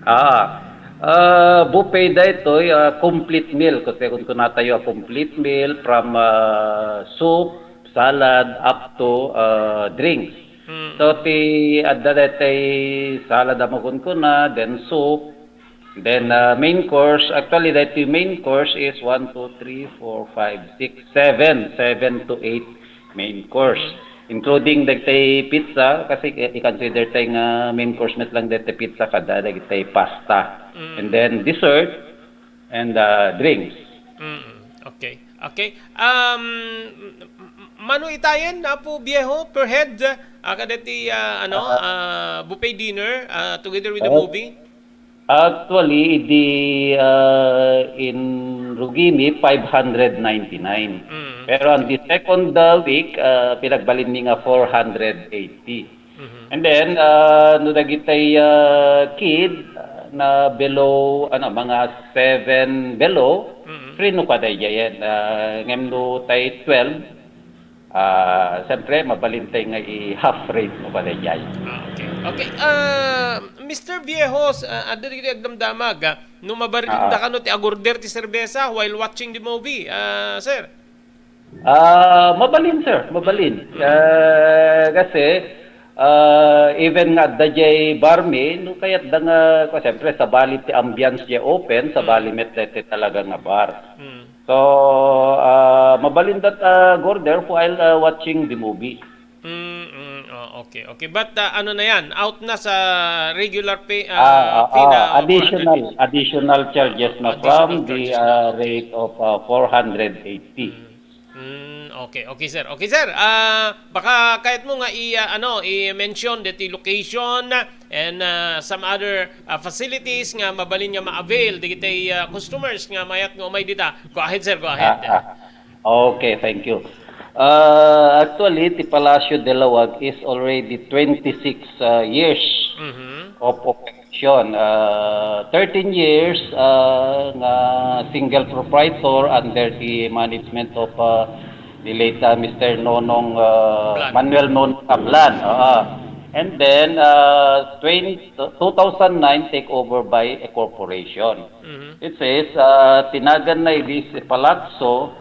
Ah, ah, buffet daytoy, ah, complete meal. Kasi kung kunatayo a complete meal from, ah, soup, salad, up to, ah, drinks. Mm. So, ti adda daytoy salad a makunkuna, then soup, then, ah, main course. Actually, daytoy main course is one, two, three, four, five, six, seven, seven to eight main course, including dagitay pizza, kasi i-consider tay nga main course met lang dagitay pizza kada dagitay pasta. Mm. And then dessert and, ah, drinks. Mm, okay. Okay. Um, m-, m-, mano itayen, Apo Viejo, per head, ah, kadaytoy, ah, ano, ah, buffet dinner, ah, together with the movie? Actually, idi, ah, in Rugimi, five hundred ninety-nine. Mm. Pero on the second, ah, week, ah, pinagbalin mi nga four hundred eighty. Mhm. And then, ah, no dagitay, ah, kid, ah, na below, ano, mga seven below, Mm. free no kada idiayen. Ah, ngem no tay twelve, Ah, siyempre, mabalin tay nga i-half rate mo pala jay. Ah, okay. Okay. Ah, Mister Viejos, ah, adda dagiti agdamdamag, ah, no mabalinda kano ti agorder ti serbesa while watching the movie, ah, sir? Ah, mabalin, sir. Mabalin. Ah, kasi, ah, even nga adda jay barmi, no kayat da nga, ko, siyempre, sabali ti ambience jay open, sabali met ti talaga nga bar. Mm. So, ah, mabalin that, ah, order while, ah, watching the movie. Mm, mm, oh, okay, okay. But, ah, ano na yan? Out na sa regular pay, ah, Ah, ah, fee na ah, additional, four hundred. Additional charges na Additional from the, charges na, ah, okay. Rate of, ah, four hundred eighty. Mm, mm, okay, okay, sir. Okay, sir. Ah, baka kayat mo nga i-, ah, ano, i-mention that the location, and, ah, some other, ah, facilities nga mabalin nga ma-avail dagiti, ah, customers nga mayat nga umay dita. Go ahead, sir. Go ahead. Ah, ah. Okay, thank you. Ah, actually, ti Palacio de Laoag is already twenty-six, ah, years Mhm. of operation. Ah, thirteen years, ah, nga single proprietor under the management of, ah, the late, ah, Mister Nonong, ah, Plan. Manuel Nonong Ablan. Ah. And then, uh, twenty, two thousand nine, take over by a corporation. Mhm. It says, uh, ti naganna idi is Palazzo,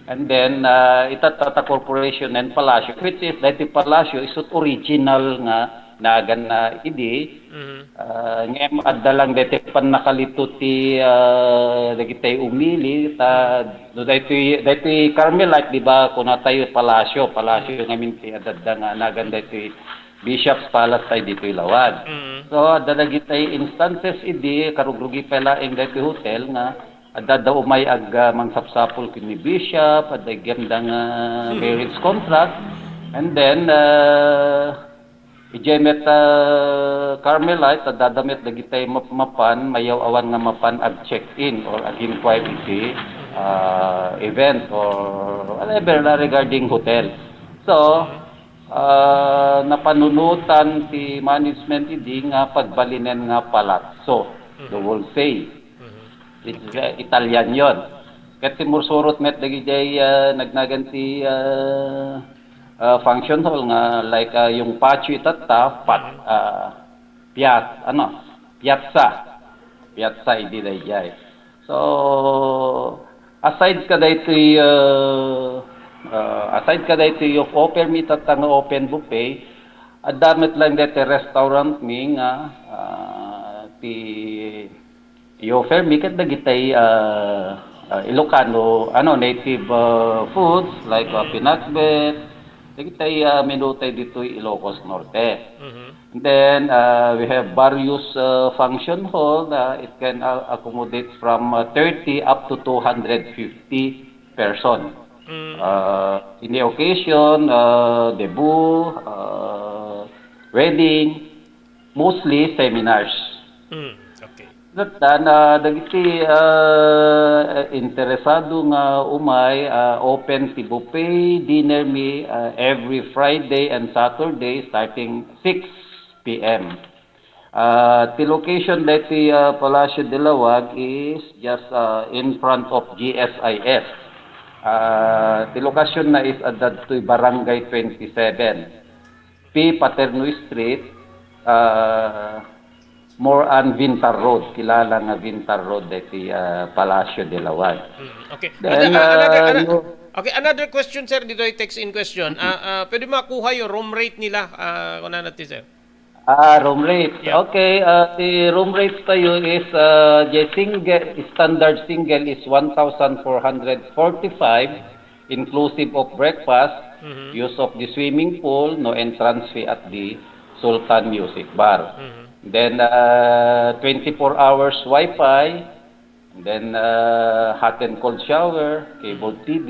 and then, uh, itatta ta corporation and Palacio, which is, daytoy Palacio is original nga naganna idi. Mhm. Ah, ngem adda lang daytoy pannakalitud ti, ah, dagitay umili, ta no daytoy, daytoy Carmelite, di ba, kunatayo Palacio, Palacio ngamin ti adda nga nagan daytoy Bishop's Palace tayo ditoy Lawag. Mm. So, adda dagitay instances idi, karugrugi pay laeng daytoy hotel nga adda, adda umay ag-, ah, mangsapsapul ken ni Bishop, adda iggemda nga marriage contract, and then, ah, Idiay met, ah, Carmelite, adda met dagitay map-, mapan, mayaw-awan nga mapan ag-check-in or ag-inquire iti, ah, event or whatever la regarding hotel. So, ah, napanunotan ti management idi nga pagbalinen nga palazzo, the whole say. It's, uh, Italian yon. Ket simmursurot met dagiti, ah, nagnagan ti, ah, ah, function hall nga like, ah, yung patio itatta, pat-, ah, piaz-, ano, piazza. Piazza idi daydiay. So, aside kadaytoy, ah, ah, aside kadaytoy yung offer mi itatta nga open buffet, adda met lang daytoy restaurant mi nga, ah, ti i-offer mi ket dagitay, ah, ah, Ilocano, ano, native, ah, foods like, ah, pinakbet, dagitay, ah, menu tayo ditoy Ilocos Norte. Mhm. And then, ah, we have various, ah, function hall. Ah, it can, ah, accommodate from, ah, thirty up to two hundred fifty person. Mm. Ah, in the occasion, ah, debut, ah, wedding, mostly seminars. Mm, okay. Ket, ah, dagiti, ah, interesado nga umay, ah, open ti buffet dinner mi, ah, every Friday and Saturday starting six p m. Ah, ti location daytoy, ah, Palacio de Lawag is just, ah, in front of G S I S. Ah, ti lokasyon na is adda ditoy Barangay twenty-seven. P. Paterno Street, ah, more on Vintar Road. Kilala nga Vintar Road daytoy, ah, Palacio de Lawag. Mm, okay. Then, Ano-, ah, another, ah, ano-, no. Okay, another question, sir, ditoy text in question. Ah, ah, pwede makuha yung room rate nila, ah, kunana ti, sir? Ah, room rate. Yeah. Okay, ah, ti room rate tayo is, ah, the single, standard single is one thousand four hundred forty-five, inclusive of breakfast, Mhm. use of the swimming pool, no entrance fee at the Sultan Music Bar. Mhm. Then, ah, twenty-four hours Wi-Fi, then, ah, hot and cold shower, cable T V,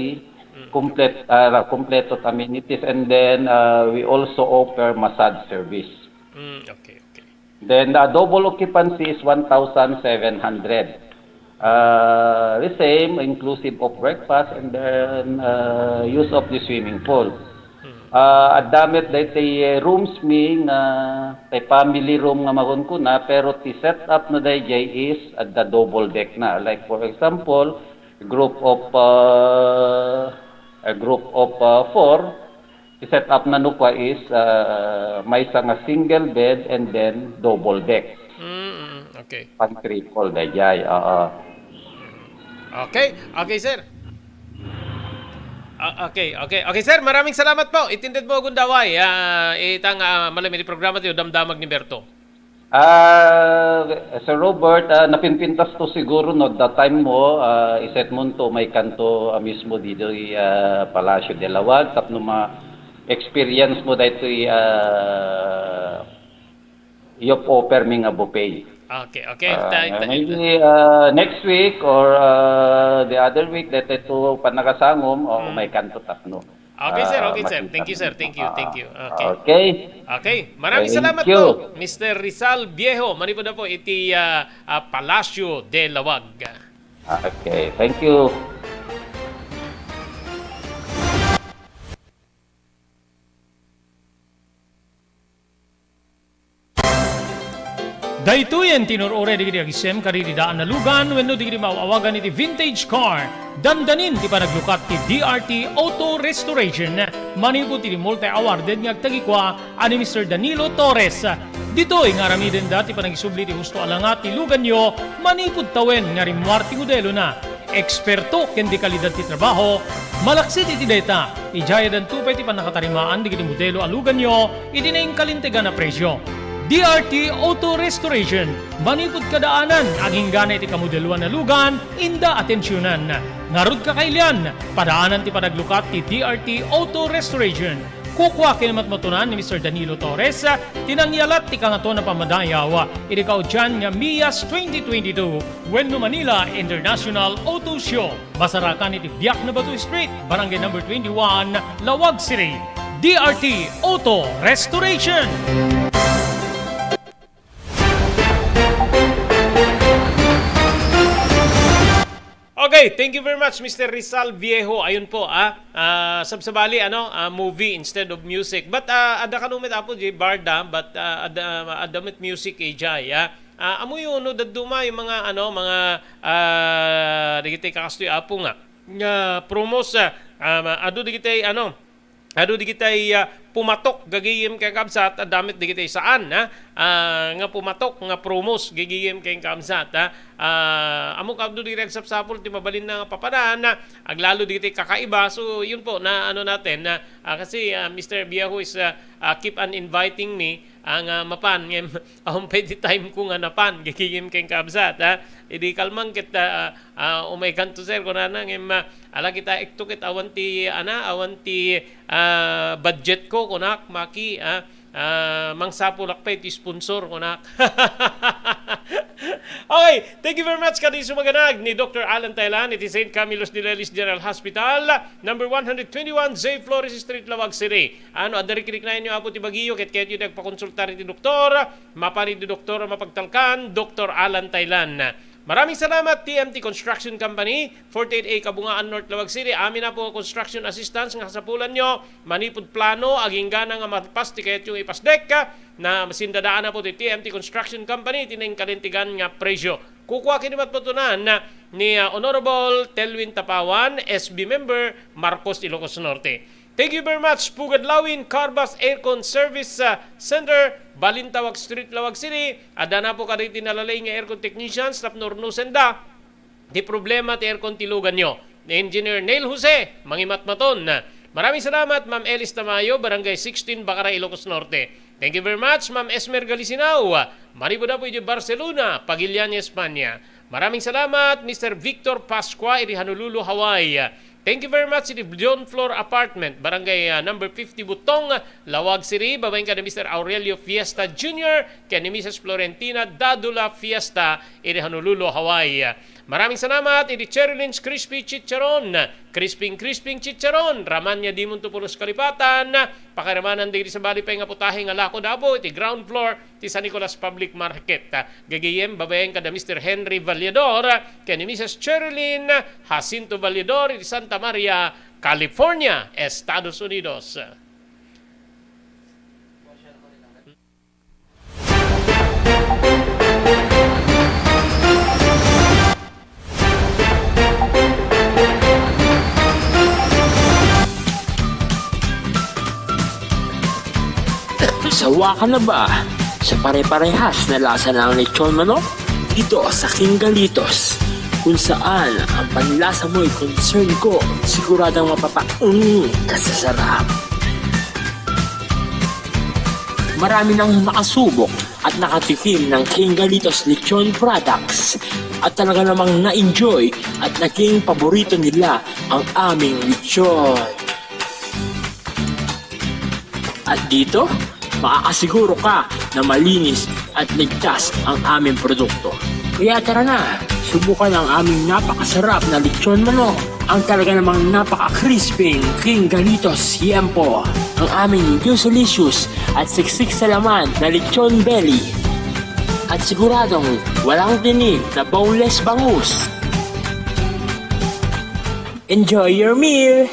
Mm. Komplet-, ah, kompleto amenities, and then, ah, we also offer massage service. Mm, okay, okay. Then, ah, double occupancy is one thousand seven hundred. Ah, the same, inclusive of breakfast and then, ah, use of the swimming pool. Hmm. Ah, adda met daytoy, eh, rooms mi nga, tay family room nga makunkuna, pero ti set up na dayjay is adda double deck na. Like, for example, group of, ah, a group of, ah, four, i-set up na no kua is, ah, maysa nga single bed and then double deck. Mm, mm, okay. Pang triple dayjay, oo. Okay, okay, sir. Ah, okay, okay. Okay, sir, maraming salamat po. Itinded mo gundaway. Ah, itang, ah, malam iti programa tayo, Damdamag ni Berto. Ah, Sir Robert, ah, napinpintas to siguro, no, the time mo, ah, iset mo to, maykanto, ah, mismo ditoy, ah, Palacio de Lawag, tapno ma-experience mo daytoy, ah, iyop-offer mi nga buffet. Okay, okay. Ah, Ta-, ta-, maybe, ah, next week or, ah, the other week, daytoy to pannakasangom, o Mm. maykanto tapno. Okay, sir. Ah, Okay, sir. Makita Thank you, sir. mo. Thank you, Ah, thank you. Okay. okay. Okay. Maraming Thank salamat you. po, Mister Rizal Viejo. Manipod na po iti, ah, ah, Palacio de Lawag. Okay. Thank you. Daytoyen ti inur-uray dagiti agisem kadagiti daan a lugan wenno dagiti maaw-awagan iti vintage car. Dandanin ti panaglukat ti D R T Auto Restoration. Manipud iti multi-awarded nga agtagikua a ni Mister Danilo Torres. Ditoy nga aramidenda ti panagisubli ti husto a langat ti luganyo manipud tawen nga rimmuar ti modelona. Eksperto ken dekalidad ti trabaho, malaksid iti dayta, idiay addanto pay ti pannakatarimaan dagiti modelo a luganyo iti naingkalintegan a presio. D R T Auto Restoration, manipud kadaanan, agingga iti kamodeloan a lugan, inda atensionan. Ngarud, kakailian, padaanan ti panaglukat ti D R T Auto Restoration. Kukua ken matmatunan ni Mister Danilo Torres ti nangyalat ti Kangatoan a Pammadayaw iti kaudian nga MIAS twenty twenty-two wenno Manila International Auto Show. Masarakan iti Biak na Bato Street, Barangay Number twenty-one, Laoag City. D R T Auto Restoration. Okay, thank you very much, Mister Rizal Viejo. Ayun po, ah, ah, sabsabali, ano, ah, movie instead of music. But, ah, adda kano met, Apo J, bard, ah, but, ah, adda, ah, adda met music, A J, ah. Ah, amoyo no dadduma yung mga, ano, mga, ah, dagiti kakastoy, Apo, nga, nga promos, ah, ah, adu dagiti, ano, Adu dagiti, ah, pumatok gagayem ken kabsat, adda met dagiti saan, ha? Ah, nga pumatok nga promos gagayem ken kabsat, ha? Ah, ammok, adu dagiti agsapsapul ti mabalinna nga papanan, aglalo dagiti kakaiba. So, yun po, na ano natin, na, ah, kasi, ah, Mister Viejo is, ah, ah, keep on inviting me, ah, nga mapan, ngem, awan pay ti time ko nga napan, gagayem ken kabsat, ha? Idi kalman ket, ah, ah, umay kanto, sir, kunana, ngem, ah, ala kita, ekto ket awan ti, ana, awan ti, ah, budget ko, kunak, Maki, ah, ah, mangsapulak pay ti sponsor, kunak. Okay, thank you very much, kadi sumaganag ni Doctor Alan Taylan iti Saint Camillus de Lelis General Hospital, number one hundred twenty-one J Flores Street, Laoag City. Ano, adda rikriknaenyo, Apo, ti bagiyo, ket kayatyo ti agpakonsultar iti doktor, mapan iti doktor a mapagtalkan, Doctor Alan Taylan. Maraming salamat, T M T Construction Company, forty-eight A Kabungaan North, Laoag City. Amin, Apo, nga construction assistance nga kasapulanyo, manipud plano, aginggana nga mapas ti kayatyo ipasdek, na sindadaan, Apo, ti T M T Construction Company, ti naingkalintegan nga presyo. Kukua ken ni matmatunan ni, ah, Honorable Telwin Tapawan, S B member, Marcos, Ilocos Norte. Thank you very much, Pugad Lawin, Carbas Aircon Service, ah, Center, Balintawak Street, Laoag City. Adda, Apo, kadagiti nalalaing nga aircon technicians tapno urnosenda ti problema ti aircon ti luganyo. Ni Engineer Neil Jose, mangimatmaton. Maraming salamat, Ma'am Elis Tamayo, Barangay sixteen, Bacara, Ilocos Norte. Thank you very much, Ma'am Esmer Galisinao. Manipud, Apo, iti Barcelona, Pagilian, Espanya. Maraming salamat, Mister Victor Pascua, iti Honolulu, Hawaii. Thank you very much iti John Flor Apartment, Barangay, ah, number fifty Butong, Laoag City, babaen kan ni Mister Aurelio Fiesta Junior ken ni Missus Florentina Dadula Fiesta iti Honolulu, Hawaii. Maraming salamat iti Cherylyn's Crispy Chicharon, crisping, crisping chicharon, ramania dimunto pulos kalipatan, pakiramanan dagiti sabali pay nga putahe nga lako, Apo, iti ground floor ti San Nicolas Public Market. Gagayem, babaen kada Mister Henry Vallador ken ni Missus Cherilyn Jacinto Vallador iti Santa Maria, California, Estados Unidos. Sawa ka na ba sa pare-parehas na lasa ng lechon manok? Dito sa King Galitos, kung saan ang panlasa mo'y concern ko, siguradong mapapa-, mm, kasasarap. Marami nang nakasubok at nakatikim ng King Galitos Lechon Products at talaga namang na-enjoy at naging paborito nila ang aming lechon. At dito, makakasiguro ka na malinis at ligtas ang aming produkto. Kaya tara na, subukan ang aming napakasarap na lechon manok. Ang talaga namang napaka-crispy King Galitos Yempo. Ang aming juicy-licious at siksik sa laman na lechon belly. At siguradong walang tinik na boneless bangus. Enjoy your meal!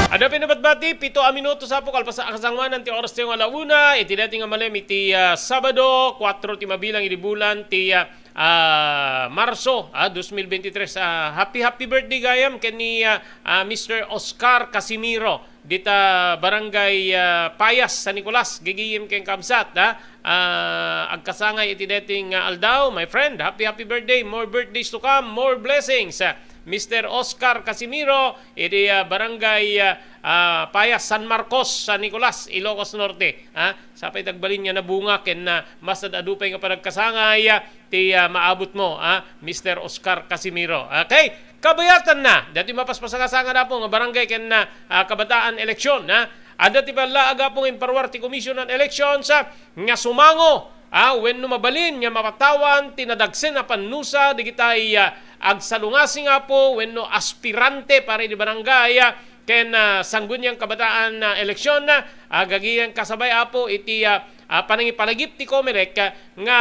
Adda pay nabatbat Ti pito a minuto sa po, kalpas a kasangwanan ti oras ti nga ala una, iti daytoy nga malem iti, ah, Sabado, kuatro ti mabilang idi bulan ti, ah, ah, Marso, ah, dos mil veintitrés. Ah, happy, happy birthday gayam ken ni, ah, ah, Mister Oscar Casimiro dita Barangay, ah, Payas, San Nicolas, gigiyem ken kabsat, ah. Ah, agkasangay iti daytoy nga aldaw, my friend, happy, happy birthday, more birthdays to come, more blessings. Ah, Mister Oscar Casimiro, iti, ah, Barangay, ah, ah, Payas, San Marcos, San Nicolas, Ilocos Norte. Ah, sapay dagbalin nga nabunga ken, ah, mas ad-adu pay nga panagkasangay, ah, ti, ah, maabot mo, ah, Mister Oscar Casimiro. Okay? Kabayatanna, daytoy mapaspasangasangan, Apo, nga barangay ken, ah, ah, kabataan eleksyon, ah. Adda ti pallaag, Apo, nga imparwar ti Commission on Elections, ah, nga sumango, ah, wenno mabalin nga mapatawan ti nadagsen a pannusa dagitay, ah, agsalungasing, Apo, wenno aspirante para idi barangay, ah, ken, ah, sangguniang kabataan, ah, eleksyon, ah, agagiyan kasabay, Apo, iti, ah, ah, panangipalagip ti Comelec, ah, nga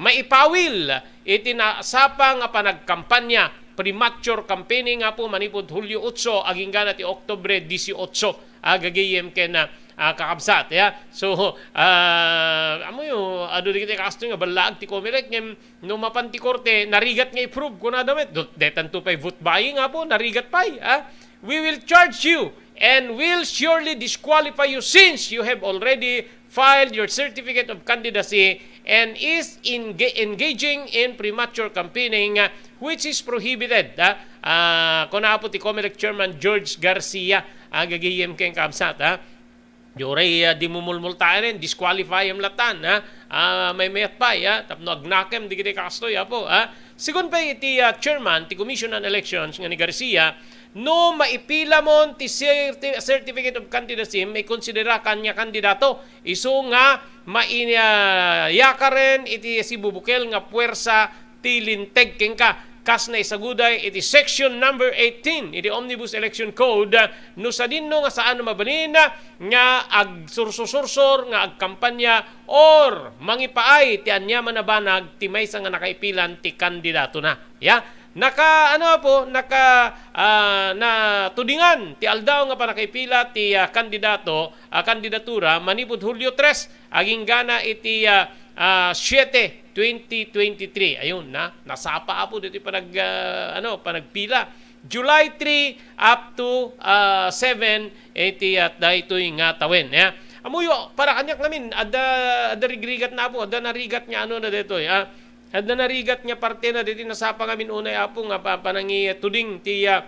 maipawil iti nasapa nga panagkampanya, premature campaigning, Apo, manipud Hulyo otso aginggana ti Oktubre dieciocho, ah, gagayem ken, ah, ah, kakabsat, ya. So, ah, amoyo, adu dagiti kastoy nga ballaag ti Comelec, ngem no mapan ti korte, narigat nga i-prove, kunada met, dut-, detanto pay vote buying, Apo, narigat pay, ah. We will charge you and will surely disqualify you since you have already filed your certificate of candidacy and is enga-, engaging in premature campaigning, uh, which is prohibited, ah. Ah, kuna, Apo, ti Comelec Chairman George Garcia, ah, gagayem ken kabsat, ah. Diyo ray, ah, di mumulmultaen, disqualify em latan, ah. Ah, maymayat pay, ah, tapno agnakem dagiti kastoy, Apo, ah. Segun pay iti, ah, chairman ti Commission on Elections nga ni Garcia, no maipilamon ti certi-, certificate of candidacy, maikonsiderakan nga kandidato. Isu nga maiyakaren iti sibubukel nga puwersa ti linteg kenka, kas naisaguday iti section number eighteen iti Omnibus Election Code, no sadinno nga saan a mabalin nga agsursusursor nga agkampanya or mangipaay ti aniaman a banag ti maysa nga nakaipilan ti kandidatona. Ya, naka, ano, Apo, naka, ah, natudingan ti aldaw nga panakaipila ti, ah, kandidato, ah, kandidatura manipud Hulyo tres aginggana iti, ah, ah, siete, twenty twenty-three. Ayun, na, nasapa, Apo, ditoy panag, ah, ano, panagpila. July three up to, ah, seven iti, ah, daytoy nga tawen, ya. Amoyo, para kaniak ngamin, adda, adda rigrigat na, Apo, adda narigat nga ano na daytoy, ah. Adda narigat nga parte na ditoy nasapa ngamin unay, Apo, nga pa-, panangituding ti, ah,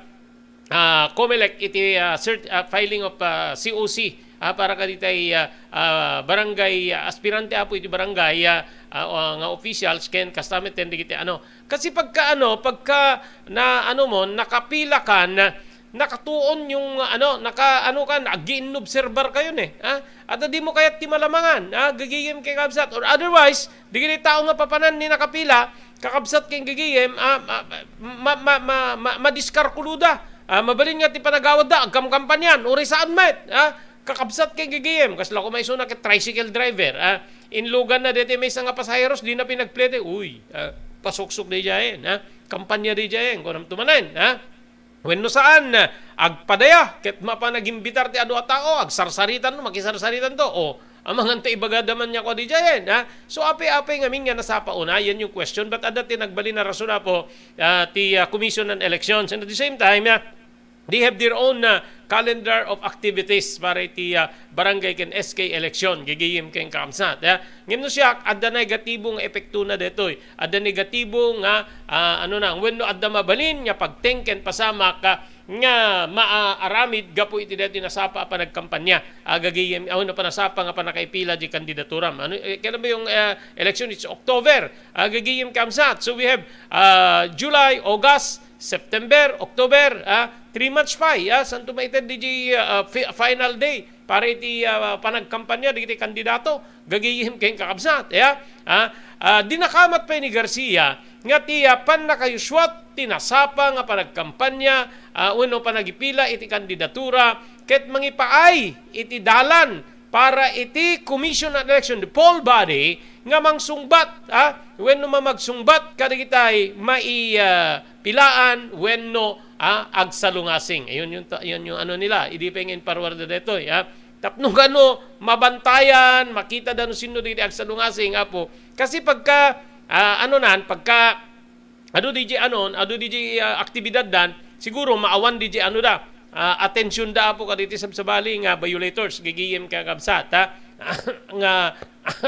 ah, Comelec iti, ah, cert-, ah, filing of, ah, C O C, ah, para kaditay, ah, ah, barangay, ah, aspirante, Apo, iti barangay, ah, ah, nga officials ken kasta met dagiti ano. Kasi pagka ano, pagka na ano mo, nakapila ka na, nakatuon yung ano, naka ano ka, nag-inobserbar kayo ne, ha? At di mo kayat ti malamangan, ha? Gagigim kay kabsat. Or otherwise, di gini tao nga papanan ni nakapila, kakabsat kay gagigim, ah, ma, ma, ma, ma, ma, madiskarkuluda. Ah, mabalin nga ti panagawadda, agkamkampanyan, uri saan met, ha? Kakabsat kay gagigim, kasla ko maisuna ket tricycle driver, ha? Inlugan na deti may nga pasaheros, di na pinagplete. Uy, ah, pasuksok di dyan, ha? Kampanya di dyan, kunam tumanan, ha? Wenno saan, agpadaya, ket mapan agimbitar ti adu a tao, agsarsaritan, makisarsaritan to. O, amangan ta ibagada man niya kua di dyan, ha? So, apay-apay ngamin nga nasapa una, yan yung question. But adda ti nagbalin a rason, Apo, ah, ti, ah, Commission on Elections. And at the same time, ah, they have their own, ah, calendar of activities para iti, ah, barangay ken S K election, gigiyim ken kaamsat, ah. Ngem no siak, adda negatibo nga epektona detoy. Adda negatibo nga, ah, ano na, wenno adda mabalin nga pagteng ken pasamak, ah, nga maaramid gapu iti daytoy nasapa a panagkampanya. Agagiyem, awan a panasapa nga panakaipila di kandidaturam. Ano, eh, kailan ba yung, ah, election? It's October. Agagiyem kaamsat. So we have, ah, July, August, September, October, ah, three months pa, ah, santo maited di, ah, fi-, final day para iti, ah, panagkampanya dagiti kandidato, gagiyem ken kakabsat, ya. Ah, ah, dinakamat pay ni Garcia nga ti, ah, pannakayuswat ti nasapa nga panagkampanya, ah, wenno panagipila iti kandidatura ket mangipaay iti dalan para iti Commission on Election, the poll body, nga mangsungbat, ah, wenno mamagsungbat kadagitay mai, ah, pilaan wenno ah, agsalungasing. Ayun yung ta-, yun yung ano nila, idi pay nga inparwarda detoy, ah. Tapno gano mabantayan, makita da no sino dagiti agsalungasing, Apo. Kasi pagka, ah, ano nan, pagka adu di anon, adu di, ah, aktibidad dan, siguro maawan di ano da, ah, atensyon da, Apo, kaditi sabsabali nga violators, gigiyem kakabsat, ah, nga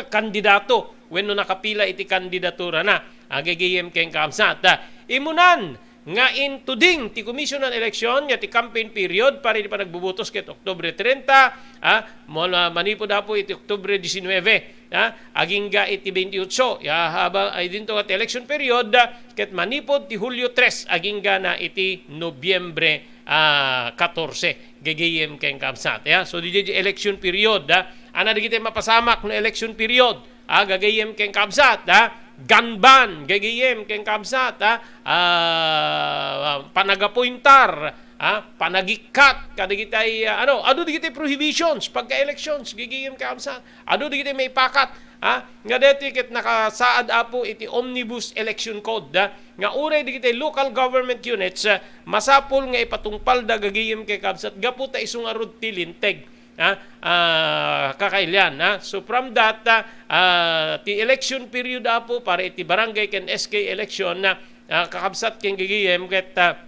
kandidato wenno nakapila iti kandidatura na, ah, gigiyem kakabsat, ah. Imunan, nga intuding ti Commission on Election nga ti campaign period para iti panagbubutos ket Oktubre treinta, ah, mula manipud, Apo, iti Oktubre diecinueve, ah, agingga iti veintiocho, ya, haba-, ay dinto nga ti election period, ah, ket manipud ti Hulyo tres agingga na iti Nobyembre, ah, katorse, gigiyem kakabsat, ya. So, di, di election period, ah, ana dagiti mapasamak no election period, ah, gigiyem kakabsat, ah, gun ban, gigiyem kakabsat, ah, ah, panagapointar, ah, panagikkat, kadagitay, ah, ano, adu dagiti prohibitions pagka elections, gigiyem kakabsat, adu dagiti maipakat, ah, nga deti ket nakasaad, Apo, iti Omnibus Election Code, ah, nga uray dagiti local government units, ah, masapul nga ipatungpalda, gigiyem kakabsat, gapu ta isu ngarud ti linteg, ah, ah, kakailian, ah. So, from that, ah, ah, ti election period, Apo, para iti barangay ken S K election, ah, ah, kakabsat ken gigiyem ket, ah,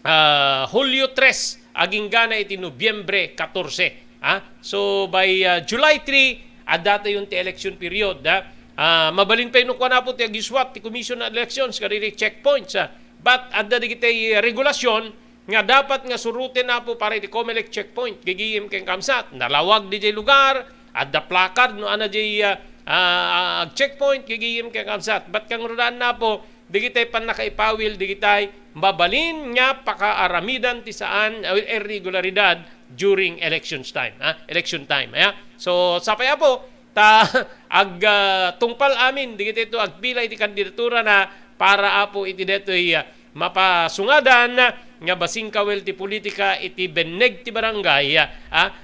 ah, Hulyo tres agingga na iti Nobyembre katorse, ah. So, by, ah, July three, addatayon ti election period, ah. Ah, mabalin pay no kuan, Apo, ti agyuswat ti Commission on Elections kadagiti checkpoints, ah. But adda dagiti regulasyon nga dapat nga suruten, Apo, para iti Comelec checkpoint, gigiyem kakabsat. Nalawag diay lugar, adda placard no ania diay, ah, ah, checkpoint, gigiyem kakabsat. But kangrunaanna, Apo, dagitay pannakaipawil dagitay mabalin nga pakaaramidan ti saan a irregularidad during elections time, ha? Election time, ya. So, sapay, Apo, ta ag, ah, tungpal amin dagitoy agpila iti kandidatura na para, Apo, iti detoy, ah, mapasungadan nga basing kawil ti politika iti benneg ti barangay, ah,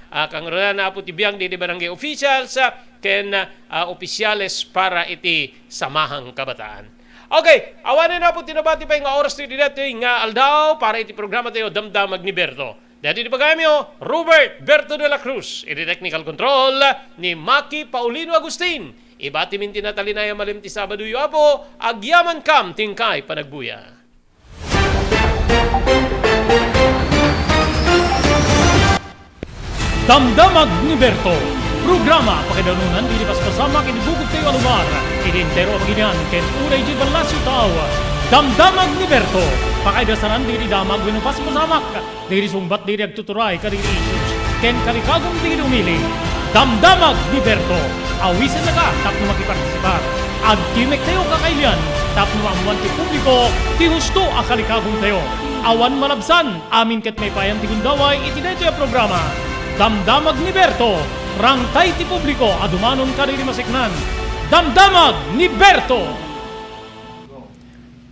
ah, kangrunaanna, Apo, ti biag dagiti barangay officials, ah, ken, ah, opisyales para iti Samahang Kabataan. Okay, awanen, Apo, ti nabati pay nga oras ti detoy nga aldaw para iti programa tayo, Damdamag ni Berto. Daytoy ti pagayamyo, Robert Berto de la Cruz. Iti technical control ni Maki Paulino Agustin. Ibatimin ti natalinayan malim ti Sabadoyo, Apo, agyamankam ti inkay panagbuya. Damdamag ni Berto. Programa pakaidanunan ti paspasama iti bukod tayo a lugar, iti entero a pagilian ken uray di Palacio Tao. Damdamag ni Berto. Pakaidasanan ti damag wenno paspasamak. Dagiti sungbat dagiti agtuturay kadagiti issues ken kalikagum dagiti umili. Damdamag ni Berto. Awisennaka tapno makipartisipar. Agtimek tayo kakailian tapno maammuan ti publiko ti husto a kalikagum tayo. Awan malabsan, amin ket maipayan ti gundaway iti daytoy a programa. Damdamag ni Berto. Rangtay ti publiko a dumanon kadagiti maseknan. Damdamag ni Berto.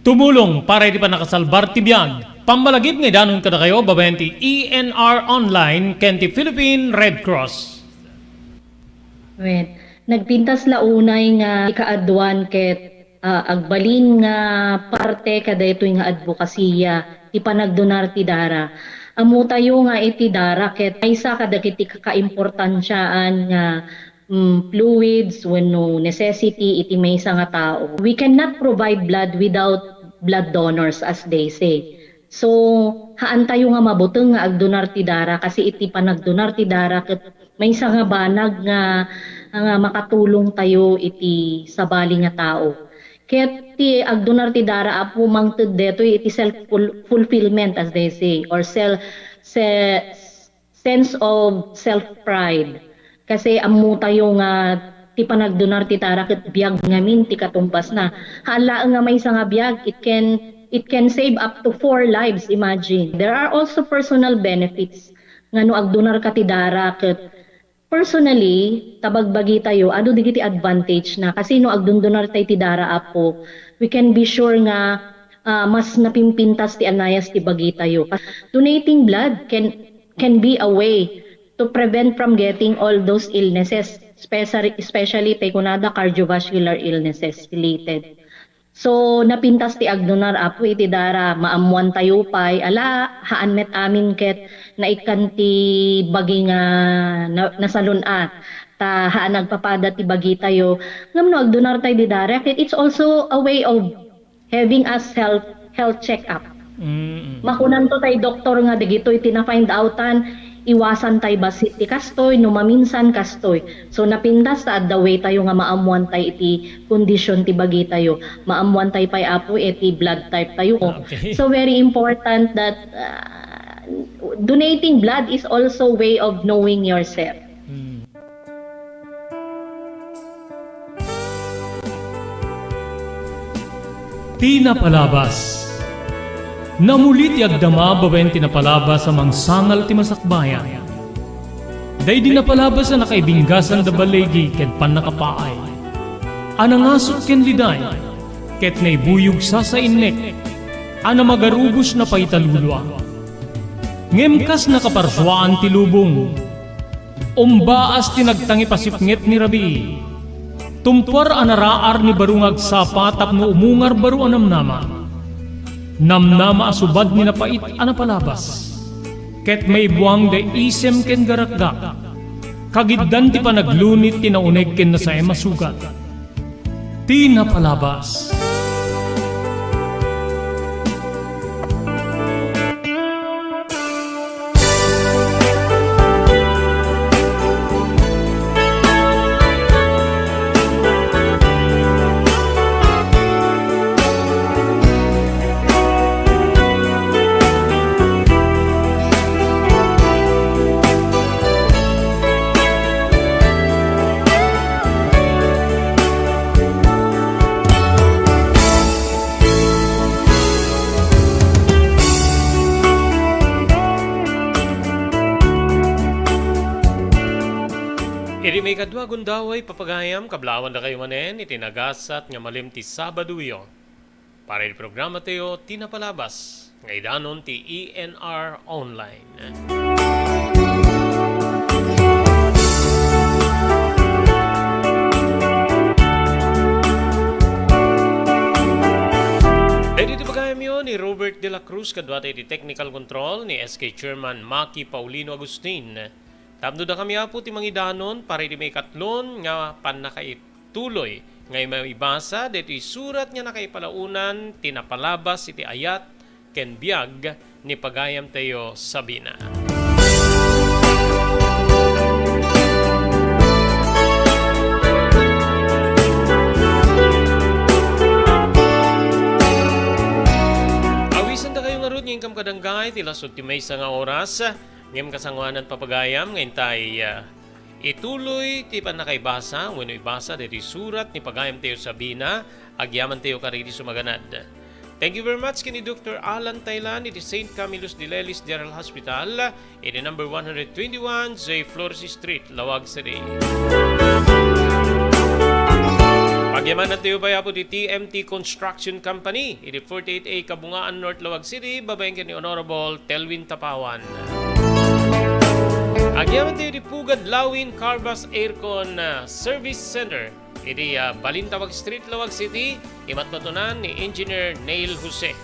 Tumulong para iti pannakasalbar ti biag, pammalagip nga idanon kadakayo babaen ti E N R Online ken ti Philippine Red Cross. Wen, nagpintas la unay nga ikaaduan ket, ah, agbalin nga parte kadaytoy nga adbokasiya ti panagdonar ti dara. Ammotayo nga iti dara ket maysa kadagiti kakaimportansiaan nga mm, fluids wenno necessity iti maysa nga tao. We cannot provide blood without blood donors, as they say. So, haantayo nga mabuteng nga agdonar ti dara kasi iti panagdonar ti dara ket maysa nga banag nga, nga makatulong tayo iti sabali nga tao. Ket ti agdonar ti dara, Apo, mangted detoy iti self-ful-, fulfillment, as they say, or sel-, se-, sense of self-pride. Kasi ammotayo nga ti panagdonar ti dara ket biag ngamin ti katumbasna. Haan laeng nga maysa nga biag, it can, it can save up to four lives, imagine. There are also personal benefits nga no agdonar ka ti dara ket personally, ta bagbagi tayo, adu dagiti advantage na. Kasi no agdundunar tayo ti dara, Apo, we can be sure nga, ah, mas napimpintas ti anayas ti bagi tayo. Donating blood can can be a way to prevent from getting all those illnesses, especially, especially tay kunada cardiovascular illnesses related. So, napintas ti agdunar, Apo, iti dara, maammoantayo pay, ala, haan met amin ket naikkan ti bagi nga na-, nasalun-at, ta haan agpapada ti bagitayo. Ngem no agdunartay di dara, ket it's also a way of having a self health check-up. Mm. Makunanto tay doktor nga dagitoy ti na-find outan, iwasan tay bassit ti kastoy, no maminsan kastoy. So, napintas ta adda way tayo nga maammuan tay iti condition ti bagitayo. Maammuan tay pay, Apo, iti blood type tayo. Okay. So, very important that, uh, donating blood is also way of knowing yourself. Mm. Ti napalabas. Namuli ti agdama babaen ti napalabas a mangsangal ti masakbayan. Daydi napalabas a nakaibinggasan da baligi ken pannakapaay, a nangasut ken liday, ket naibuyog sasainnek, a namagarubos na paitalulua. Ngem kas nakaparsuaan ti lubong, umbaas ti nagtangipasipnget ni rabii. Tumpuar a naraar ni baro nga agsapa tapno umungar baro a namnama. Namnama a subad ni napait a napalabas. Ket maibuang da isem ken garakgak. Kagiddan ti panaglunit ti nauneg ken nasaem a sugat. Ti napalabas. Iti maikadua a gundaway, papagayam, kablaawan dakayo manen iti nagasat nga malem ti Sabadoyo. Para iti programa tayo, ti napalabas nga idanon ti E N R Online. Daytoy ti pagayamyo ni Robert de la Cruz, kaduata iti technical control ni S K Chairman Maki Paulino Agustin. Tapno dakami, Apo, ti mangidanon para iti maikatlon nga pannakaituloy nga maibasa daytoy surat nga nakaipalaonan ti napalabas iti ayat ken biag ni pagayamtayo Sabina. Awisendakayo ngarud nga inkam kadangga iti lasud ti maysa nga oras. Ngem kasangoanan, papagayam, nga intay, ah, ituloy ti pannakaibasa wenno ibasa daytoy surat ni pagayamtayo Sabina, agyamantayo kadagiti sumaganad. Thank you very much ken ni Doctor Alan Taylan iti Saint Camillus de Lelis General Hospital, iti number one hundred twenty-one J Flores Street, Laoag City. Pagyamanantayo pay, Apo, ti T M T Construction Company iti forty-eight A Kabungaan North, Laoag City, babaen ken ni Honorable Telwin Tapawan. Agyamantayo iti Pugad Lawin Carbas Aircon, ah, Service Center iti, ah, Balintawak Street, Laoag City, imatmatunan ni Engineer Neil Jose.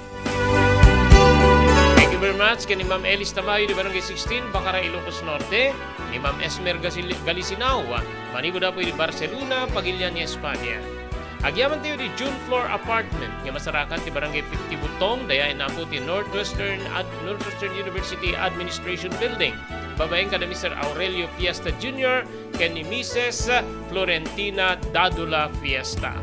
Thank you very much ken ni Ma'am Elis Tamayo iti Barangay sixteen, Bacara, Ilocos Norte, ni Ma'am Esmer Gasil-, Galisinao, manipud, Apo, iti Barcelona, Pagilian, Espania. Agyamantayo iti June Floor Apartment nga masarakan ti Barangay fifty Butong, dayaen, Apo, ti Northwestern Ad-, Northwestern University Administration Building, babaen kada Mister Aurelio Fiesta Junior ken ni Mises Florentina Dadula Fiesta.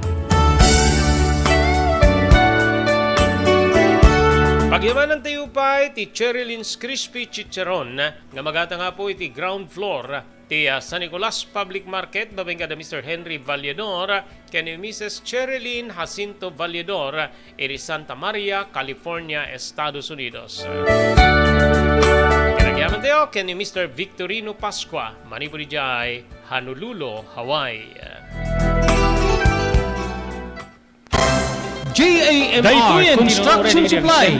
Pagyamanantayo pay ti Cherylyn's Crispy Chicharon nga magatang, Apo, iti ground floor ti, ah, San Nicolas Public Market, babaen kada Mister Henry Valledor ken ni Mises Cherylyn Jacinto Valledor iti Santa Maria, California, Estados Unidos. Ken agyamantayo ken ni Mister Victorino Pascua, manipud idiay Honolulu, Hawaii. J A M R Construction Supply.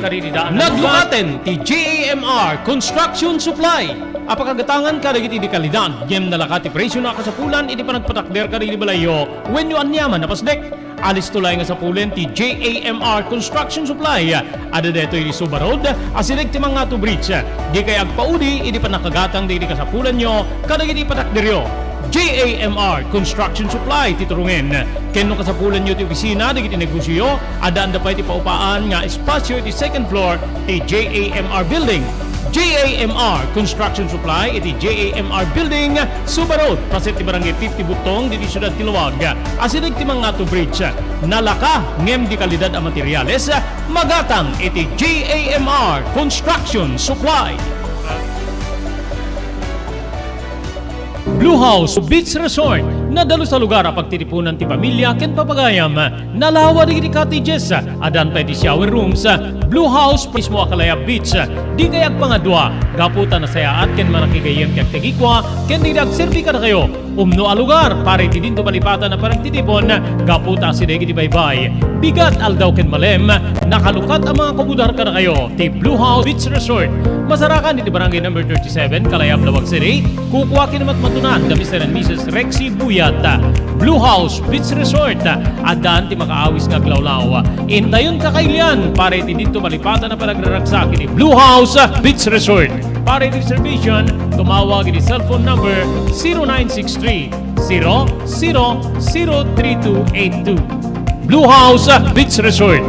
Nadlukaten ti J A M R Construction Supply a pakagatangan kadagiti di kalidad, ngem nalaka ti presio a kasapulan iti panagpatakder kadagiti balayyo wenno aniaman a pasdek. Alisto laeng nga sapulen ti J A M R Construction Supply. Adda daytoy iti Suba Road, asideg ti Mangato Bridge. Dikay agpaudi idi pannakagatang dagiti kasapulanyo kadagiti patakderyo. J A M R Construction Supply ti turongen. Ken no kasapulanyo ti opisina dagiti negosioyo, addaanda pay ti paupaan nga espasio iti second floor ti J A M R Building. J A M R Construction Supply iti J A M R Building, Suba Road, paset ti Barangay fifty Butong, ditoy siudad ti Laoag. Asideg ti Mangato Bridge. Nalaka ngem di kalidad a materials, magatang iti J A M R Construction Supply. Blue House Beach Resort, nadalus a lugar a pagtitipunan ti pamilia ken papagayam. Nalawa dagiti cottages, addan pay ti shower rooms. Blue House mismo a Calaya Beach, dikay agpangadua, gapu ta nasayaat ken manakigayyem ti agtagikua ken dagiti agserbi kadakayo. Umno a lugar para iti dinto malipatan a panagtitipon, gapu ta asideg iti baybay, bigat, aldaw ken malem, nakalukat a mga kumudar kadakayo ti Blue House Beach Resort. Masarakan iti Barangay Number thirty-seven, Kalayab, Laoag City. Kukua ken matmatunan da Mister and Missus Rexy Buyat. Blue House Beach Resort, addan ti makaawis nga aglawlaw. Intayon kakailian para iti dinto malipatan a panagraragsak iti Blue House Beach Resort. Para iti reservation, tumawag iti cellphone number zero nine six three, zero zero zero three two eight two. Blue House Beach Resort.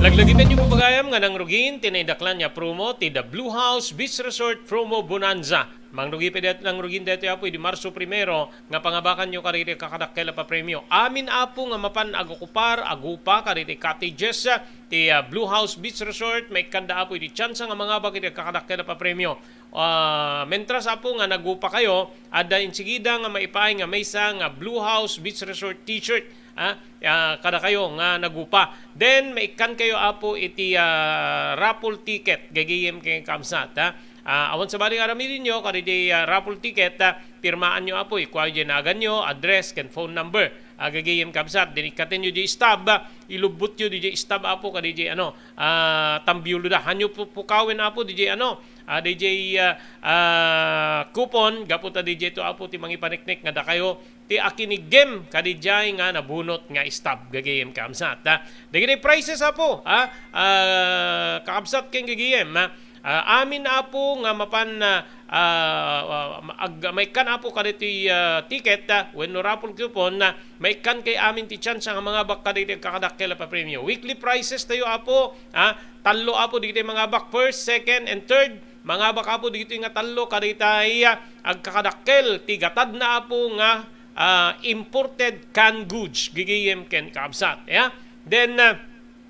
Laglagipenyo, papagayam, nga nangrugin ti naidaklan nga promo ti The Blue House Beach Resort Promo Bonanza. Mangrugi pay daytoy, nangrugin daytoy, Apo, idi Marso primero nga pangabakanyo kadagiti kakadakkel a papremio. Amin, Apo, nga mapan agokupar, agupa kadagiti cottages ti, ah, Blue House Beach Resort, maikkanda, Apo, iti tsansa nga mangabak iti kakadakkel a papremio. Ah, mentras, Apo, nga nagupakayo, adda insigida nga maipaay nga maysa nga Blue House Beach Resort T-shirt, ah, ah, kadakayo nga nagupa. Then, maikkankayo, Apo, iti, ah, raffle ticket, gagayem ken kakabsat, ah. Ah, awan sabali nga aramidenyo, kadaydiay, ah, raffle ticket, ah, pirmaanyo, Apo, ikuayo diay naganyo, address, ken phone number. Ah, gagayem, kabsat, then ikkatenyo diay stub, ah, ilubbotyo diay stub, Apo, kadaydiay, ano, ah, tambiulo da. Hanyo pu-, pukawen, Apo, diay, ano, ah, diay, ah, ah, coupon, gapu ta diay to, Apo, ti mangipaniknik nga dakayo ti akiniggem kadiay nga nabunot nga stub, gagayem, kabsat, ha. Dagiti prizes, Apo, ha, ah, kakabsat ken gagayem, ha. Ah, amin, Apo, nga mapan, ah, ah, ag-, maikkan, Apo, kadaytoy, ah, ticket, ah, wenno raffle coupon, ah, maikkankay amin ti tsansa nga mangabak kadaytoy agkakadakkel a papremio. Weekly prizes tayo, Apo, ha. Tallo, Apo, dagiti mangabak, first, second, and third. Mangabak, Apo, dagitoy nga tallo kadaytoy, ah, agkakadakkel ti gatadna, Apo, nga, ah, imported canned goods, gagayem ken kakabsat, ya. Then, ah,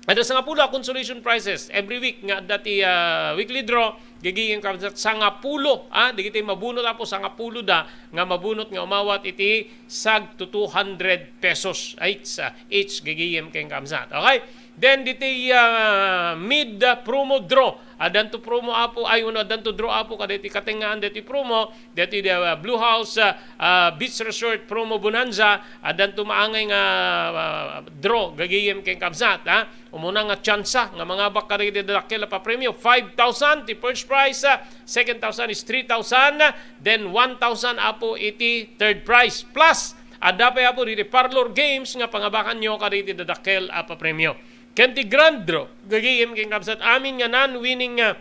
adda sangapulo a consolation prizes every week nga adda ti, ah, weekly draw, gagayem ken kakabsat, sangapulo, ah, dagiti mabunot, Apo, sangapulo da nga mabunot nga umawat iti sagto two hundred pesos each, ah, each, gagayem ken kakabsat. Okay? Then, ditoy, ah, mid, ah, promo draw, addanto promo, Apo, ay, uno, addanto draw, Apo, kadaytoy katengngaan daytoy promo, daytoy, ah, Blue House, ah, ah, Beach Resort Promo Bonanza, addanto maangay nga, ah, draw, gagayem ken kabsat, ha. Umuna nga tsansa nga mangabak kadagiti dakkel a papremio, five thousand ti first prize, ah, second thousand is three thousand, then one thousand, Apo, iti third prize. Plus, adda pay, Apo, diti parlor games nga pangabakanyo kadagiti dakkel a papremio. Ken ti grand draw, gagayem ken kabsat, amin nga non-winning, ah,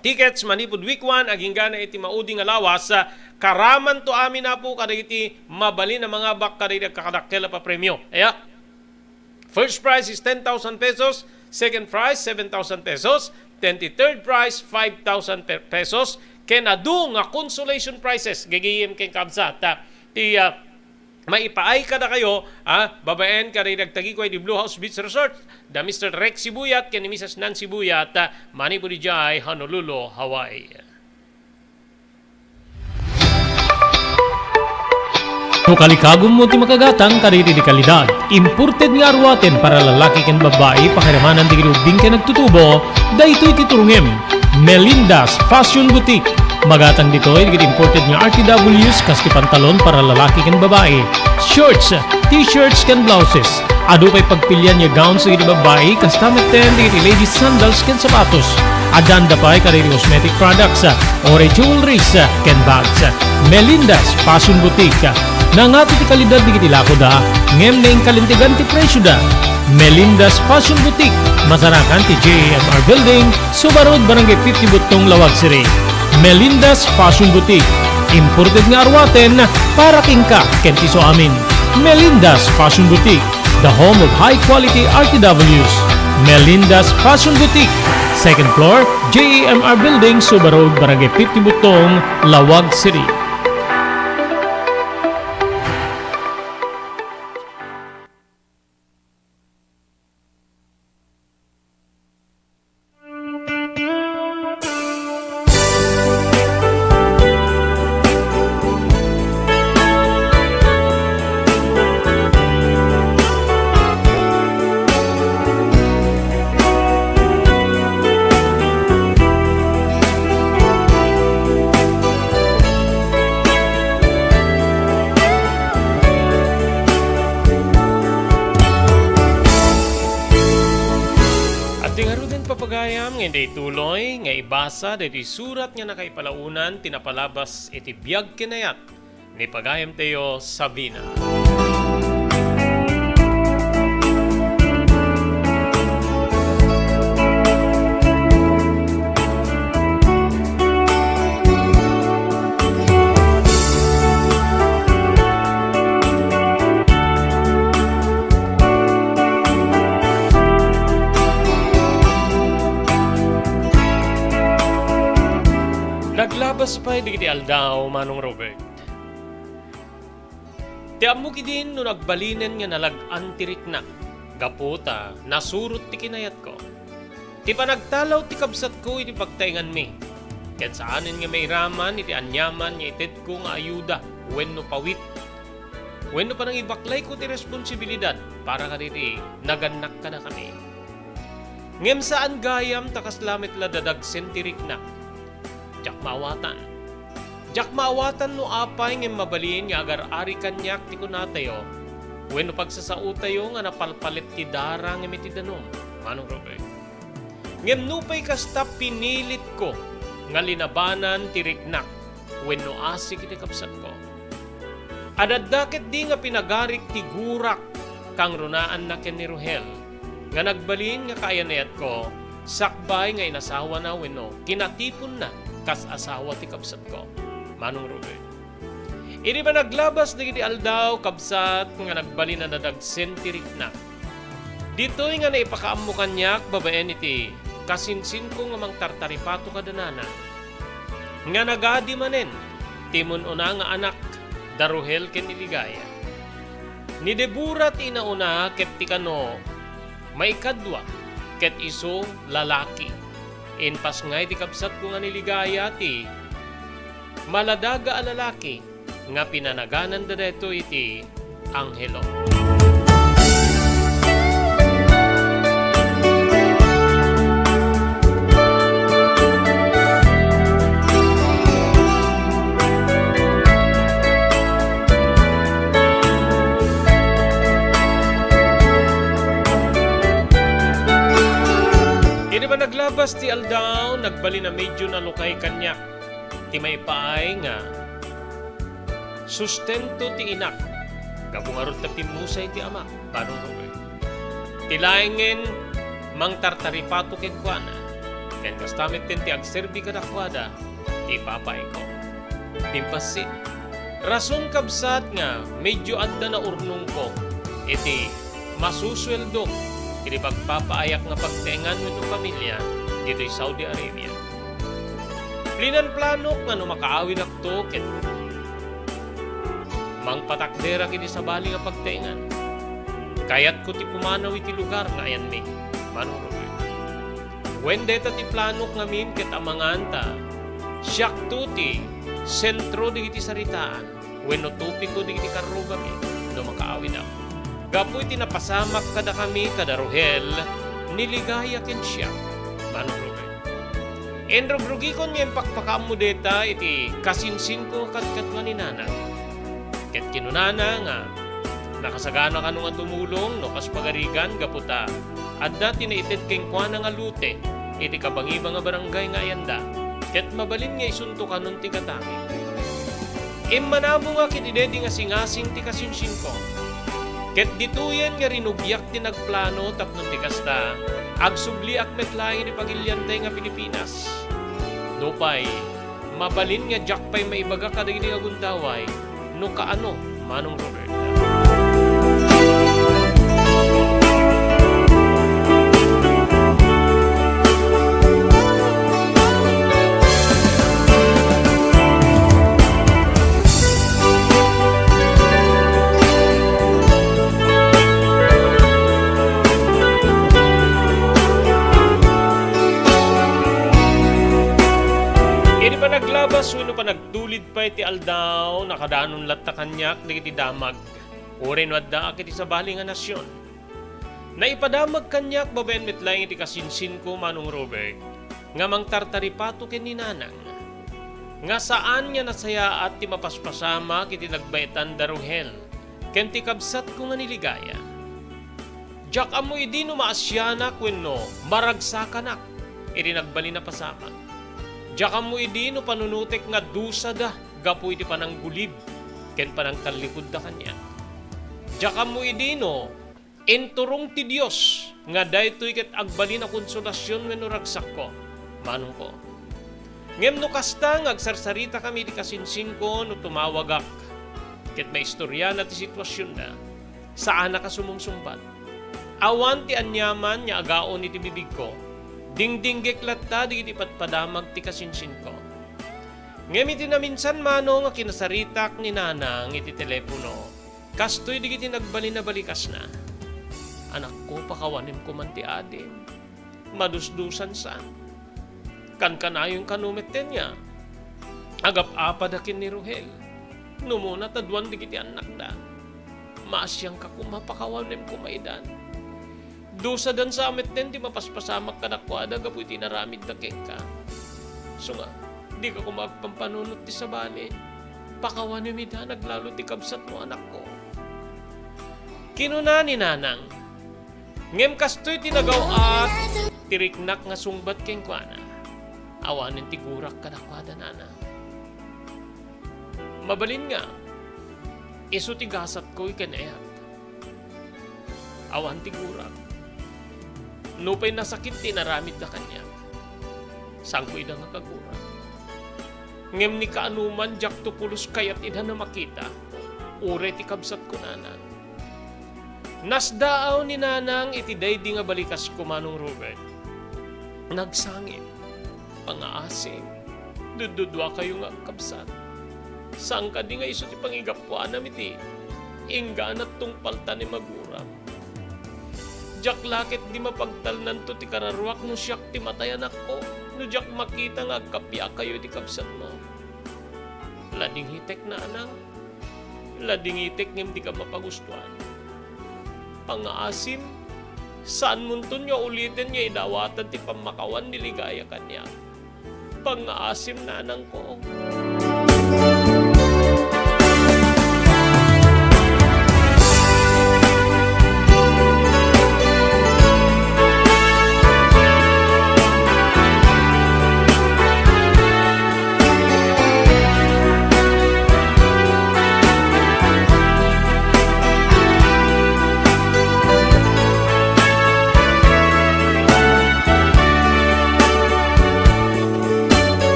tickets manipud week one, aginggana iti maudi nga lawas, ah, karamanto amin, Apo, kadagiti mabalin a mangabak kadagiti agkakadakkel a papremio. Aya, first prize is ten thousand pesos, second prize, seven thousand pesos, then ti third prize, five thousand pe-, pesos, ken adu nga consolation prizes, gagayem ken kabsat, ah, ti, ah, maipaay kadakayo, ah, babaen kadagiti agtagikua iti Blue House Beach Resort, da Mister Rex Sibuyat ken ni Missus Nancy Buyat, ah, manipud idiay Honolulu, Hawaii. No kalikagummo ti makagatang kadagiti di kalidad, imported nga aruaten para lalaki ken babbai, pakiramanan dagiti ubbing ken agtutubo, daytoy ti turongem. Melinda's Fashion Boutique. Magatang ditoy dagiti imported nga R T Ws kas ti pantalon para lalaki ken babai, shorts, t-shirts ken blouses. Adu pay pagpilian nga gowns dagiti babbai, kasta metten dagiti ladies sandals ken sapatos. Addanda pay kadagiti cosmetic products, uray jewelries, ken bags. Melinda's Fashion Boutique. Nangato ti kalidad dagiti lakoda, ngem naingkalintegan ti presioda. Melinda's Fashion Boutique, masarakan ti J A M R Building, Suba Road, Barangay fifty Buttong, Laoag City. Melinda's Fashion Boutique. Imported nga aruaten para kenka ken ti isuamin. Melinda's Fashion Boutique, the home of high quality R T Ws. Melinda's Fashion Boutique, second floor, J A M R Building, Suba Road, Barangay fifty Buttong, Laoag City. Adtoy ngaruden, papagayam, nga inday tuloy nga ibasa daytoy surat nga nakaipalaonan ti napalabas iti biag ken ayat ni pagayamtayo, Sabina. Naglabas pay dagiti aldaw, Manong Robert. Ti ammok idin no nagbalinen nga nalag-an ti riknak, gapu ta nasurot ti kinayatko. Ti panagtalaw ti kabsatko iti pagtaenganmi, ket saanen nga mairaman iti aniaman nga itedko nga ayuda wenno pawit, wenno panangibaklayko ti responsibilidad para kadagiti nagannak kadakami. Ngem saan gayam ta kasla met la dadagsen ti riknak. Diak maawatan. Diak maawatan no apay ngem mabalin nga agar-ari kaniak ti kunatayo wenno pagsasaotayo nga napalpalit ti dara ngem iti danum, Manong Robert. Ngem nupay kasta, pinilitko nga linabanan ti riknak wenno asik iti kabsatko. Adda ketdi nga pinagarik ti gurak kangrunaanna ken ni Rohel nga nagbalin nga kaayan-ayatko sakbay nga inasawana wenno kinatiponna kas asawa ti kabsatko, Manong Robert. Idi panaglabas dagiti aldaw, kabsat, nga nagbalin a nadagsen ti riknak. Ditoy nga naipakaammo kaniak babaen iti kasinsinko nga mangtartaripato kada nanang, nga nagadi manen ti mun-una nga anak da Rohel ken ni Ligaya. Ni Debora ti inauna ket ti kano maikadua, ket isu lalaki. Impasngay ti kabsatko nga ni Ligaya ti maladaga a lalaki nga pinanagananda daytoy iti Angelo. Idi panaglabas ti aldaw, nagbalin a medio nalukay kaniak ti maipaay nga sustento ti inak, gapu ngarud ta pimmusay ti amak, Manong Robert. Ti laengen, mangtartaripato kenkuana, ken kasta metten ti agserbi kadakuada ti ipapaayko. Pimpassit, rason, kabsat, nga medio adda naurnongko iti masusueldok iti pagpapaayak nga pagtaengan wenno pamilia ditoy Saudi Arabia. Plinanplanok nga no makaawidakto ket mangpatakderak iti sabali nga pagtaengan, kayatko ti pumanaw iti lugar nga ayanmi, Manong Robert. Wen dayta ti planok ngamin ket amangan ta siakto ti sentro dagiti saritaan wenno topiko dagiti karrugami no makaawidak. Gapu iti napasamak kadakami kada Rohel, ni Ligaya ken siak, Manong Robert. Inrugrugikon nga impakpakaammo dayta iti kasinsinko kadkadua ni Nanang. Ket kinunana nga, Nakasagana kano nga tumulong no kas pagarigan gapu ta adda ti naited kenkuana nga lote iti kabangibang a barangay nga ayanda, ket mabalin nga isunto kanon ti gatangin. Immanamongak iti daydi nga singasing ti kasinsinko, ket ditoyen nga rinugiak ti nagplano tapno ti kasta, agsubliak met laeng iti pagiliantay nga Pilipinas. Nupay, mabalin nga diak pay maibaga kadagidi nga gundaway no kaano, Manong Robert. Idi panaglabas wenno panagtulid pay ti aldaw, nakadanon latta kaniak dagiti damag, uray no addaak iti sabali nga nasion. Naipadamag kaniak babaen met laeng iti kasinsinko, Manong Robert, nga mangtartaripato ken ni Nanang, nga saan nga nasayaat ti mapaspasamak iti nagbaetan da Rohel ken ti kabsatko nga ni Ligaya. Diak ammo idi no maasianak wenno maragsakanak iti nagbalin a pasamak. Diak ammo idi no panunotek nga dusada gapu iti pananggulib ken panangtallikudda kaniak. Diak ammo idi no inturong ti Dios nga daytoy ket agbalin a konsolasion wenno ragsakko, manongko. Ngem no kasta nga agsarsaritakami iti kasinsinko no tumawagak ket maistoriana ti situasionda, saanak a sumungsungbat. Awan ti aniaman nga agaon iti bibigko. Dingdinggek latta dagiti padpadamag ti kasinsinko. Ngem iti naminsan mano nga kinasaritak ni Nanang iti telepono, kastoy dagiti nagbalin a balikasna, "Anakko, pakawanem koman ti adim. Madusdusan sa. Kankanayon kano metten nga agap-apada ken ni Rohel. Numona ta duan dagiti annakda. Maasianka koma, pakawanem koma idan. Dusadan sa metten ti mapaspasamak kadakuada gapu iti inaramidda kenka. Isu nga, dika koma agpampanunot ti sabali. Pakawanem ida, naglalo ti kabsatmo, anakko." Kinuna ni Nanang, ngem kastoy ti nagaw-at ti riknak nga sungbat kenkuana. "Awanen ti gurak kadakuada, Nanang. Mabalin nga, isu ti gasatko ken ayak. Awan ti gurak. Nupay nasakit ti inaramidda kaniak, saanko ida nga kagurak. Ngem ni kaanoman, diakto pulos kayat ida a makita, uray ti kabsatko, Nanang." Nasdaaw ni Nanang iti daydi nga balikasko, Manong Robert. Nagsangit. "Pangngaasim, dudduduakayo nga agkabsat. Saan kadi nga isu ti pangigapuanam iti inggana tungpalta ni maguram? Diak la ketdi mapagtalnanto ti kararuak no siak ti matay, anakko, no diak makita nga agkappiakayo iti kabsatmo. Ladingitek, Nanang. Ladingitek ngem dika mapagustuan. Pangngaasim, saanmonton nga uliten nga idawatan ti pammakawan ni Ligaya kaniak. Pangngaasim, Nanangko."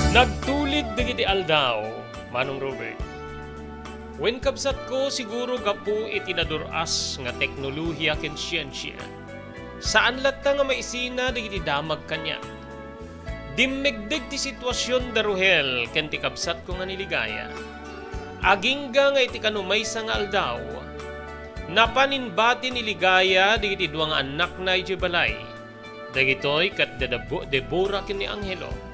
Nagtulid dagiti aldaw, Manong Robert. Wen, kabsatko, siguro gapu iti nadur-as nga teknolohia ken siensia, saan latta nga maisina dagiti damag kaniak. Dimmegdeg ti situasion da Rohel ken ti kabsatko nga ni Ligaya. Agingga nga iti kano maysa nga aldaw, napan imbati ni Ligaya dagiti dua nga annakna idiay balay. Dagitoy ket da Debo-, Debora ken ni Angelo.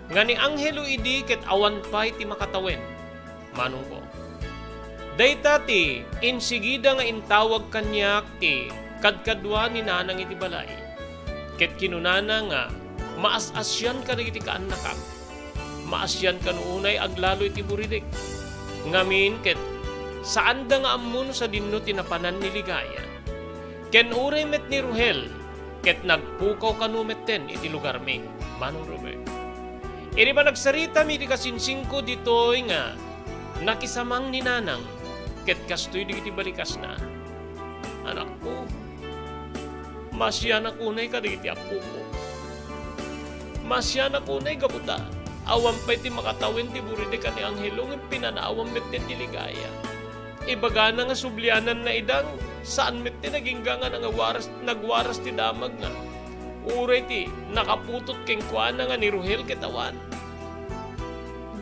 Nga ni Angelo idi ket awan pay ti makatawen, manongko. Dayta ti insigida nga intawag kaniak ti kadkadua ni Nanang iti balay. Ket kinunana nga, "Maas-asian kadagiti kaannakak. Maasian kano unay aglalo iti buridek. Ngamin ket saanda nga ammo no sadinno ti napanan ni Ligaya. Ken uray met ni Rohel, ket nagpukaw kano metten iti lugarmi, Manong Robert. Idi panagsaritami iti kasinsinko ditoy nga nakisamang ni Nanang, ket kastoy dagiti balikasna, "Anakko, maasianak unay kadagiti appoko. Maasianak unay gapu ta awan pay ti makatawen ti buridek a ni Angelo ngem pinanawam metten ni Ligaya. Ibagana nga subliananna ida, saan met ti nagingga nga nangawaras, nagwaras ti damagna. Uray ti nakaputot kenkuana nga ni Rohel ket awan.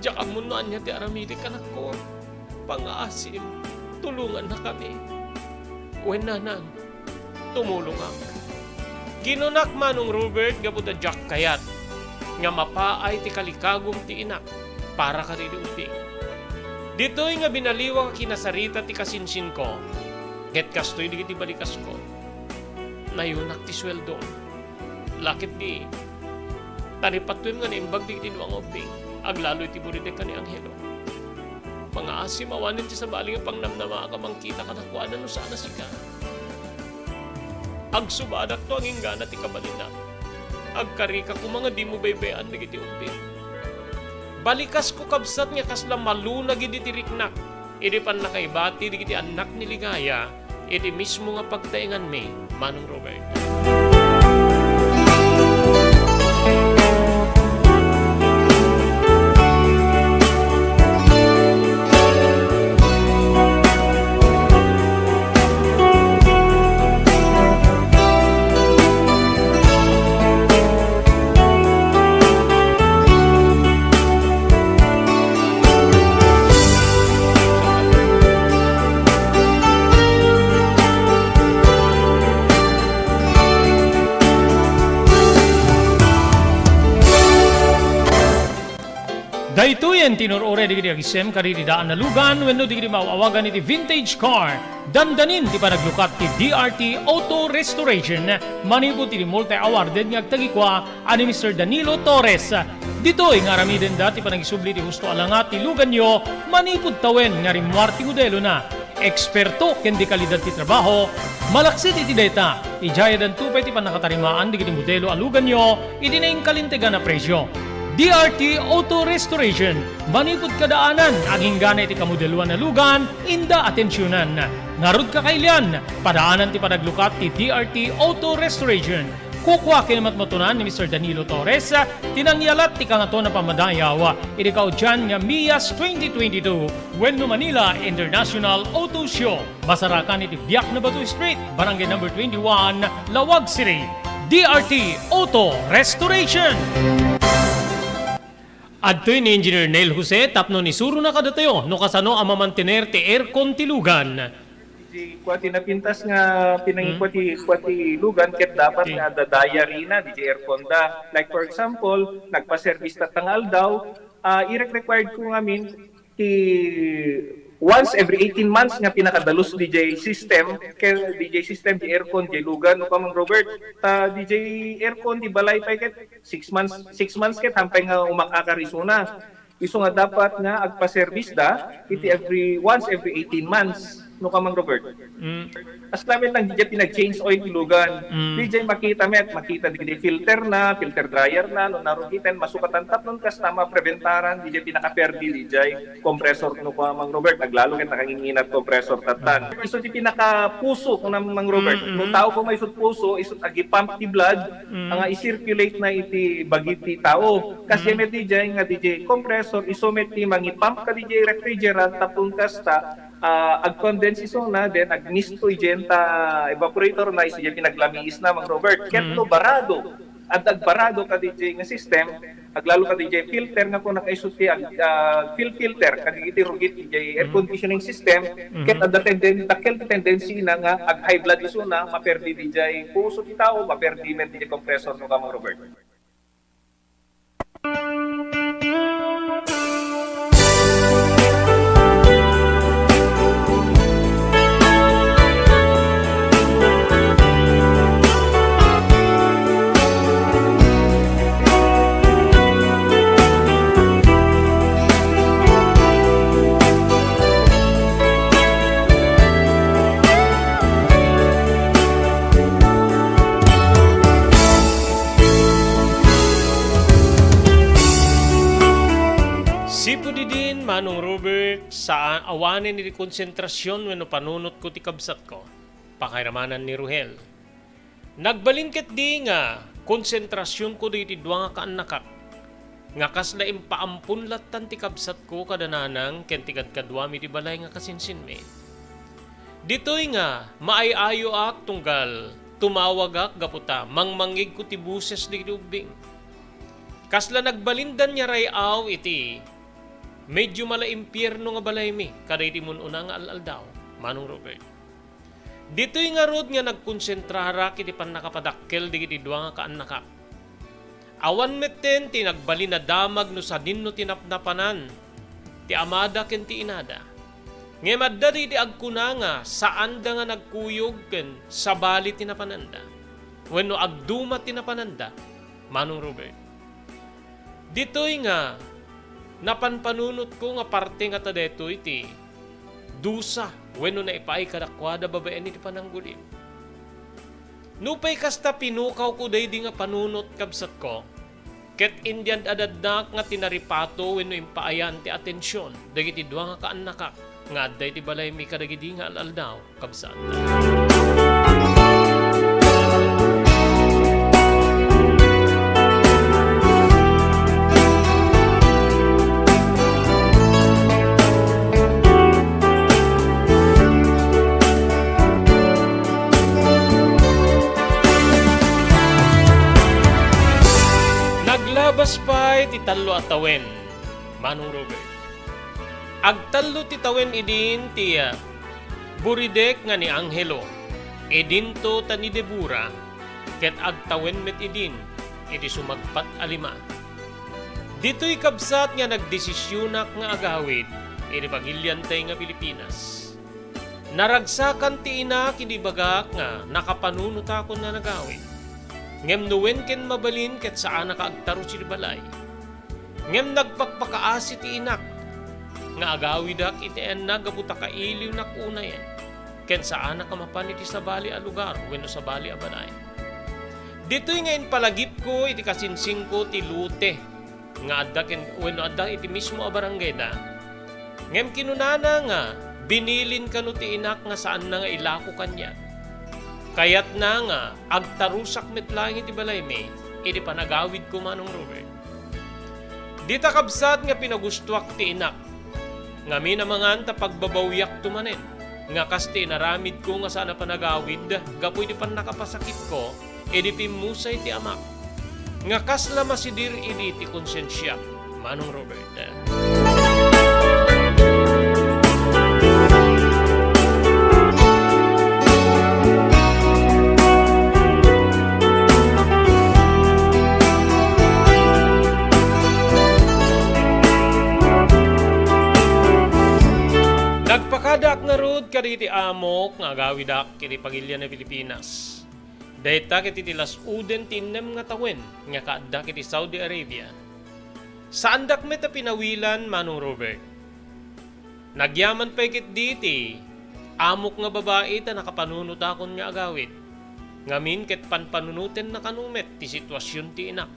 Diak ammo no ania ti aramidek, anakko. Pangaasim, tulongannakami." "Wen, Nanang, tumulongak," kinunak, Manong Robert, gapu ta diak kayat nga mapaay ti kalikagum ti inak para kadagiti ubbing. Ditoy nga binaliwak a kinasarita ti kasinsinko, ket kastoy dagiti balikasko, nayunak ti sueldom. Laketdi, ta ni patuen nga naimbag dagiti dua nga ubbing, aglalo iti buridek a ni Angelo. Pangaasim, awanen ti sabali nga pangnamnamaak a mangkita kadakuada no saan a sika. Agsubadakto a inggana ti kabalinna. Agkarika koma nga dimo baybay-an dagiti ubbing. Balikasko, kabsat, nga kasla malunag idi ti riknak idi pannakaibati dagiti annak ni Ligaya iti mismo nga pagtaenganmi, Manong Robert. Daytoyen ti inur-uray dagiti agisem kadagiti daan a lugan wenno dagiti maaw-awagan iti vintage car. Dandanin ti panaglukat ti D R T Auto Restoration manipud iti multi-awarded nga agtagikua a ni Mister Danilo Torres. Ditoy nga aramidenda ti panagisubli ti husto a langa ti luganyo manipud tawen nga rimmuar ti modelona. Eksperto ken dekalidad ti trabaho, malaksid iti dayta, idiay addanto pay ti pannakatarimaan dagiti modelo a luganyo iti nainkalintegan a presio. D R T Auto Restoration, manipud kadaanan, aginggana iti kamodeloan a lugan, inda atensionan. Ngarud, kakailian, padaanan ti panaglukat ti D R T Auto Restoration. Kukua ken matmatunan ni Mister Danilo Torres ti nangyalat ti Kangatoan a Pammadayaw iti kaudian nga MIAS twenty twenty-two wenno Manila International Auto Show. Masarakan iti Biak na Bato Street, Barangay Number twenty-one, Laoag City. D R T Auto Restoration. Adtoy ni Engineer Neil Jose tapno isurona kadatayo no kasano a mamantener ti aircon ti lugan. Di kua ti napintas nga pinangikua ti, kua ti lugan ket dapat nga adda diary na, di aircon da. Like, for example, nagpa-service tatta nga aldaw, ah, irek-required ko ngamin ti once every eighteen months nga pinakadalus D J system, kay D J system, di aircon, di lugan, no, Kamang Robert. Ta D J aircon, di balay pay ket six months, six months ket hampay nga umakakar isuna. Isu nga dapat nga agpa-service da iti every, once every eighteen months, no, Kamang Robert. Mm. As lamet lang, di jay pinag-change oil ti lugan. Mm. Di jay makita met, makita di, di filter na, filter dryer na, no, narugiten, masukatan tapnon kasta mapreventaran, di jay pinakaperdi, di jay compressor, no, Kamang Robert, aglalo ket nakanginginat compressor tattan. Mm. Isu ti pinakapuso, no, Mang Robert. Mm, mm. No tao ko may isut puso, isut agipump ti blood, mm, nga i-circulate na iti bagi ti tao. Kas, mm, met di jay nga di jay compressor, isu met ti mangipump ka di jay refrigerant, tapno kasta, ah, ag-condense isuna, then agmisto idiay ta evaporator na, isu diay pinaglamiis na, Mang Robert. Ket, mm, no barado, adda agbarado ka di jay nga system, aglalo ka di jay filter nga kuna kaisu ti ag-, ah, fil-, filter ka di iti rugit di jay air, mm, conditioning system, mm-hmm, ket adda tenden-, dakkel ti tendency na nga ag-high blood isuna, maperdi di jay puso ti tao, maperdi met di jay compressor, no, Kamang Robert. Manong Robert, saan, awanen iti konsentrasion wenno panunotko ti kabsatko. Pakairamanan ni Ruhel. Nagbalin ketdi nga konsentrasionko dagiti dua nga kaannakak, nga kasla impaampon lattan ti kabsatko kada nanang ken ti kadkaduami ti balay nga kasinsinmi. Ditoy nga maay-ayoak tunggal tumawagak gapu ta mangmangngegko ti boses dagiti ubbing. Kasla nagbalindan nga ray-aw iti medyo mala impierno nga balaymi kadagiti mun-una nga al-aldaw, Manong Robert. Ditoy ngarud nga nagkonsentrarak iti pannakapadakkel dagiti dua nga kaannakak. Awan metten ti nagbalin a damag no sadinno ti napnapanan ti amada ken ti inada. Ngem adda dagiti agkuna nga saanda nga nagkuyog ken sabali ti napananda wenno agduma ti napananda, Manong Robert. Ditoy nga napanpanunotko nga parte ngata daytoy ti dusa wenno naipaay kadakuada babaen iti pananggulin. Nupay kasta, pinukawko daydi nga panunot, kabsatko, ket indiad-adadnak nga tinaripato wenno impaayan ti atension dagiti dua nga kaannakak nga adda iti balaymi kadagidi nga al-aldaw, kabsat. Naglabas pay ti tallo a tawen, Manong Robert. Agtallo ti tawen idin ti, ah, buridek nga ni Angelo, idinto ta ni Debora, ket agtawen met idin iti sumagpat a lima. Ditoy, kabsat, nga nagdesisionak nga agawid iti pagiliantay nga Pilipinas. Naragsakan ti inak idi ibagak nga nakapanunotakon nga nagawid. Ngem no wen ken mabalin ket saanak a agtarus iti balay. Ngem nagpakpakaasi ti inak nga agawidak iti ayanna gapu ta kailiwnak unayen, ken saanak a mapan iti sabali a lugar wenno sabali a balay. Ditoy nga impalagipko iti kasinsingko ti lote nga adda ken, wenno adda iti mismo a barangayda. Ngem kinunana nga binilin kano ti inak nga saanna nga ilako kaniak. Kayatna nga agtarusak met laeng iti balaymi iti panagawidko, Manong Robert. Dita, kabsat, nga pinagustoak ti inak, ngamin a mangan ta pagbabawiakto manen, nga kas ti inaramidko nga saan a panagawid gapu iti pannakapasakitko idi pimmusay ti amak, nga kasla masidir idi ti konsensiak, Manong Robert. Nagpakadaak ngarud kadagiti amok nga agawidak iti pagilian a Pilipinas. Dayta ket iti las-oden ti innem nga tawen nga kaaddak iti Saudi Arabia. Saandak met a pinawilan, Manong Robert. Nagyaman pay ketdi ti amok nga babai ta nakapanunotakon nga agawid. Ngamin ket panpanunotenna kano met ti situasion ti inak.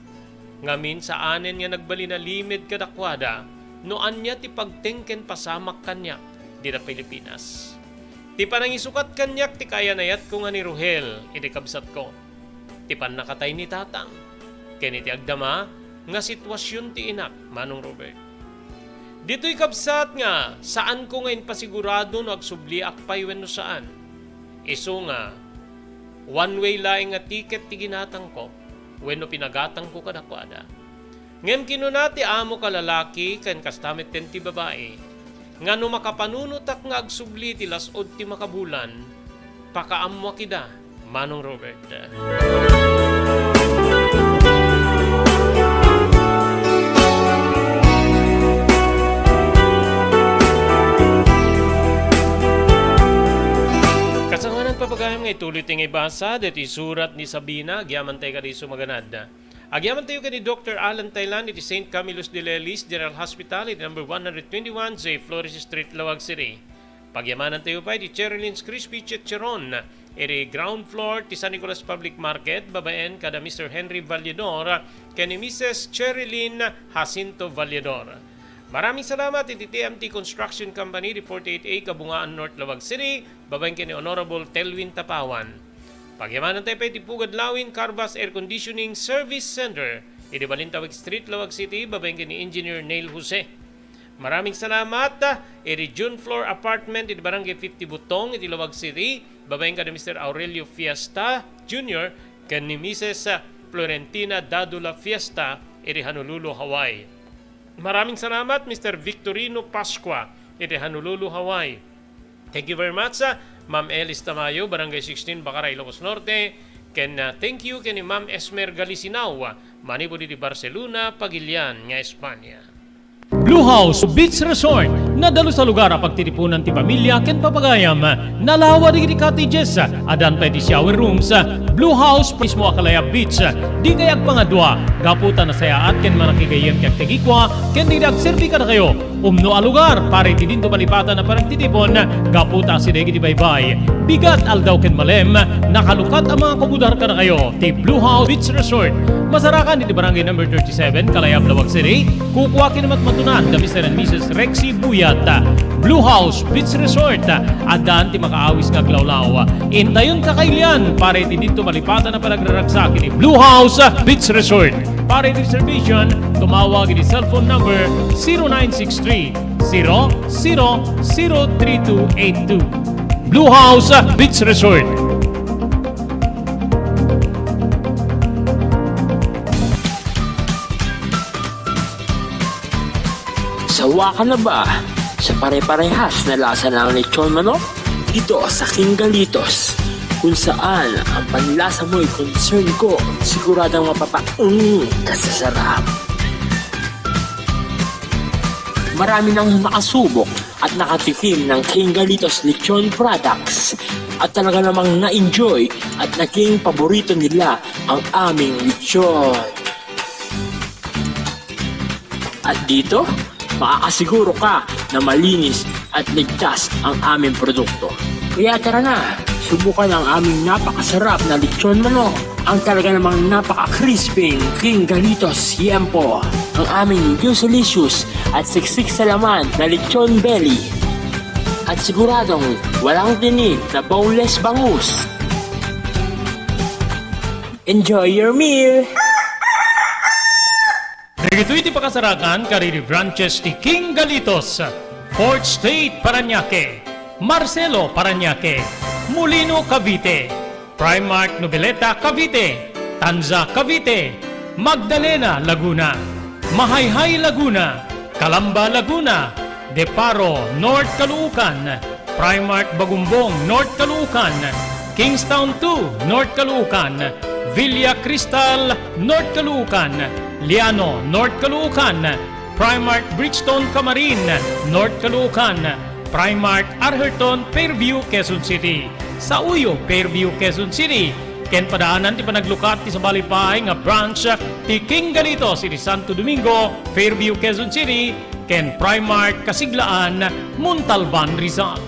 Ngamin, saanen nga nagbalin a limed kadakuada no ania ti pagteng ken pasamak kaniak dita Pilipinas. Ti panangisukat kaniak ti kaayan-ayatko nga ni Ruhel iti kabsatko, ti pannakatay ni tatang, ken iti agdama nga situasion ti inak, Manong Robert. Ditoy, kabsat, nga saanko nga impasigurado no agsubliak pay wenno saan. Isu nga one way laeng nga ticket ti ginatangko wenno pinagatangko kadakuada. Ngem kinuna ti amok a lalaki ken kasta metten ti babai, nga no makapanunotak nga agsubli ti las-ud ti makabulan, pakaammoak ida, Manong Robert. Kasangwanan, papagayam, nga ituloy ti nga ibasa deti surat ni Sabina, agyaman tayo kadi sumaganad. Agyaman tayo ken ni Doktor Alan Thailand iti Saint Camillus de Lelis General Hospital iti number one hundred twenty-one J Flores Street, Laoag City. Pagyamanantayo pay ti Cherylyn's Crispy Chicharon iti ground floor ti San Nicolas Public Market, babaen kada Mister Henry Valledor ken ni Missus Cherilyn Jacinto Valledor. Maraming salamat iti T M T Construction Company, di forty-eight A, Kabungaan North, Laoag City, babaen ken ni Honorable Telwin Tapawan. Pagyamanantayo pay ti Pugad Lawin Carvas Air Conditioning Service Center, idi Balintawak Street, Laoag City, babaen ken ni Engineer Neil Jose. Maraming salamat, ah, iti June Floor Apartment iti Barangay fifty Butong iti Laoag City, babaen kada Mister Aurelio Fiesta Junior ken ni Missus Florentina Dadula Fiesta iti Honolulu, Hawaii. Maraming salamat, Mister Victorino Pascua iti Honolulu, Hawaii. Thank you very much, ah, Ma'am Elis Tamayo, Barangay sixteen, Bacara, Ilocos Norte. Ken, ah, thank you ken ni Ma'am Esmer Galisinao, ah, manipud iti Barcelona, Pagilian nga Espanya. Blue House Beach Resort, nadalus a lugar a pagtitipunan ti pamilia ken papagayam. Nalawa dagiti cottages, addan pay ti shower rooms. Blue House mismo a kalayab beach, dikay agpangadua, gapu ta nasayaat ken manakigayyem ti agtegikua, ken dagiti agserbi kadakayo. Umno a lugar para iti dinto malipatan a panagtitipon, gapu ta asideg iti baybay, bigat, aldaw ken malem, nakalukat a mangakubudar kadakayo ti Blue House Beach Resort. Masarakan iti Barangay Number thirty-seven, Kalayab, Laoag City. Kukua ken matmatunan da Mister and Missus Rexy Buyat. Blue House Beach Resort, addan ti makaawis nga aglawlaw. Intayon kakailian para iti dinto malipatan a panagraragsak iti Blue House Beach Resort. Para iti reservation, tumawag iti cellphone number zero nine six three, zero zero zero three two eight two. Blue House Beach Resort. Sawa ka na ba sa pare-parehas na lasa ng lechon manok? Dito sa King Galitos, kung saan ang panlasa mo'y concern ko, siguradong mapapaung ka sa sarap. Marami nang nakasubok at nakatikim ng King Galitos Lechon Products at talaga namang na-enjoy at naging paborito nila ang aming lechon. At dito, makakasiguro ka na malinis at ligtas ang aming produkto. Kaya tara na, subukan ang aming napakasarap na lechon manok, ang talaga namang napaka-crispy King Galitos Yempo, ang aming juicylicious at siksik sa laman na lechon belly. At siguradong walang tinik na boneless bangus. Enjoy your meal! Dagitoy ti pakasarakan kadagiti branches ti King Galitos, Fourth Street, Parañaque, Marcelo, Parañaque, Molino, Cavite, Primark, Noveleta, Cavite, Tanza, Cavite, Magdalena, Laguna, Mahayhay, Laguna, Calamba, Laguna, Deparo, North Caloocan, Primark Bagumbong, North Caloocan, Kingstown two, North Caloocan, Villa Cristal, North Caloocan, Liano, North Caloocan, Primark Bridgestone Camarin, North Caloocan, Primark Arherton, Fairview, Quezon City. Sa Uyo, Fairview, Quezon City. Ken padaanan ti panaglukat ti sabali pay nga branch ti King Galitos iti Santo Domingo, Fairview, Quezon City, ken Primark Kasiglaan, Montalban, Rizal.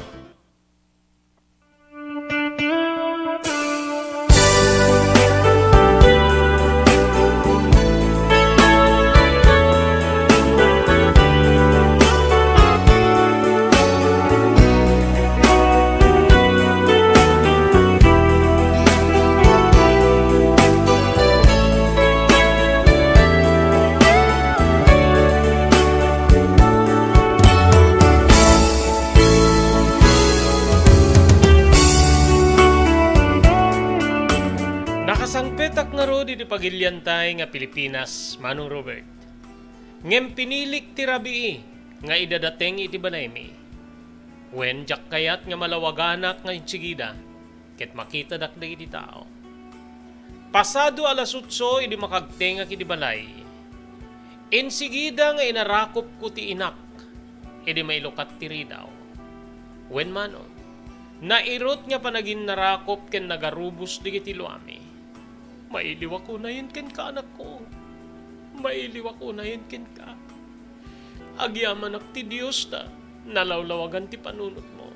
Nakasangpetak ngarud iti pagiliantay nga Pilipinas, Manong Robert. Ngem pinilik ti rabii nga idadateng iti balaymi. Wen, diak kayat nga malawaganak nga insigida ket makitadak dagiti tao. Pasado alas otso idi makagtengak iti balay, insigida nga inarakopko ti inak idi mailukat ti ridaw. Wen, Manong, nairut nga panaginnarakop ken nagarubos dagiti luami. Mailiwak unayen kenka, anakko. Mailiwak unayen kenka. Agyamanak ti Dios ta nalawlawagan ti panunotmo.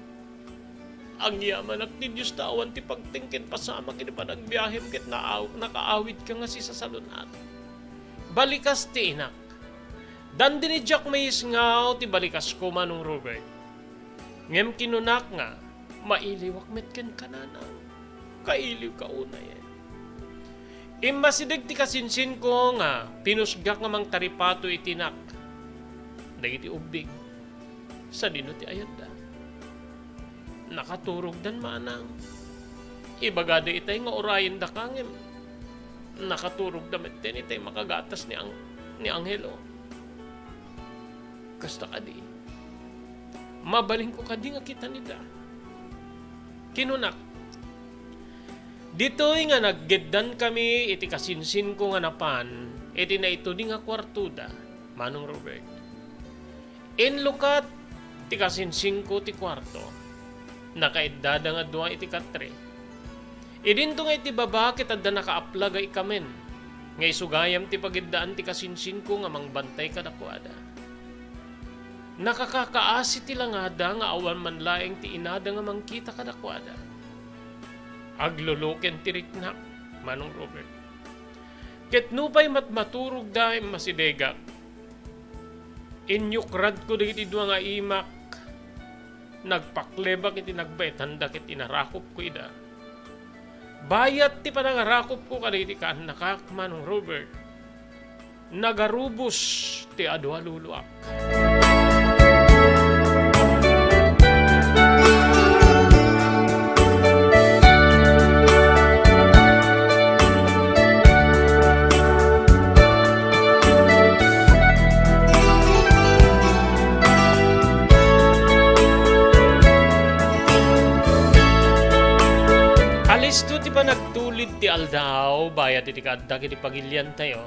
Agyamanak ti Dios ta awan ti pagteng ken pasamak iti panagbiahem ket naaw-, nakaawidka nga sisasalun-at. Balikas ti inak. Dandinidiak maisngaw ti balikasko, Manong Robert. Ngem kinunak nga, mailiwak met kenka, Nanang. Kailiwka unay. Immasideg ti kasinsinko nga pinusgak nga mangtaripato iti nak dagiti ubbing. Sadino ti ayatda? Nakaturogdan, Manang. Ibagada itay nga urayendaka ngem nakaturogda metten itay makagatas ni ang-, ni Angelo. Kasta kadi, mabalinko kadi nga kitan ida? Kinunak, ditoy nga naggeddankami iti kasinsinko nga napan iti naitudi nga kuartoda, Manong Robert. Inlukat ti kasinsinko ti kuarto. Nakaiddada nga dua iti katre. Idinto nga iti baba ket adda nakaaplag a ikamen nga isu gayam ti pagiddaan ti kasinsinko nga mangbantay kadakuada. Nakakakaasi ti langada nga awan man laeng ti inada nga mangkita kadakuada. Agluluken ti riknak, Manong Robert. Ket nupay matmaturogda, immasidegak. Inyukradko dagiti dua nga imak. Nagpaklebak iti nagbaetanda ket inarakupko ida. Bayat ti panangarakupko kadagiti kaannakak, Manong Robert, nagarubos ti adu a luluak. Alisto ti panagtulid ti aldaw, bayat iti kaaddak iti pagiliantayo.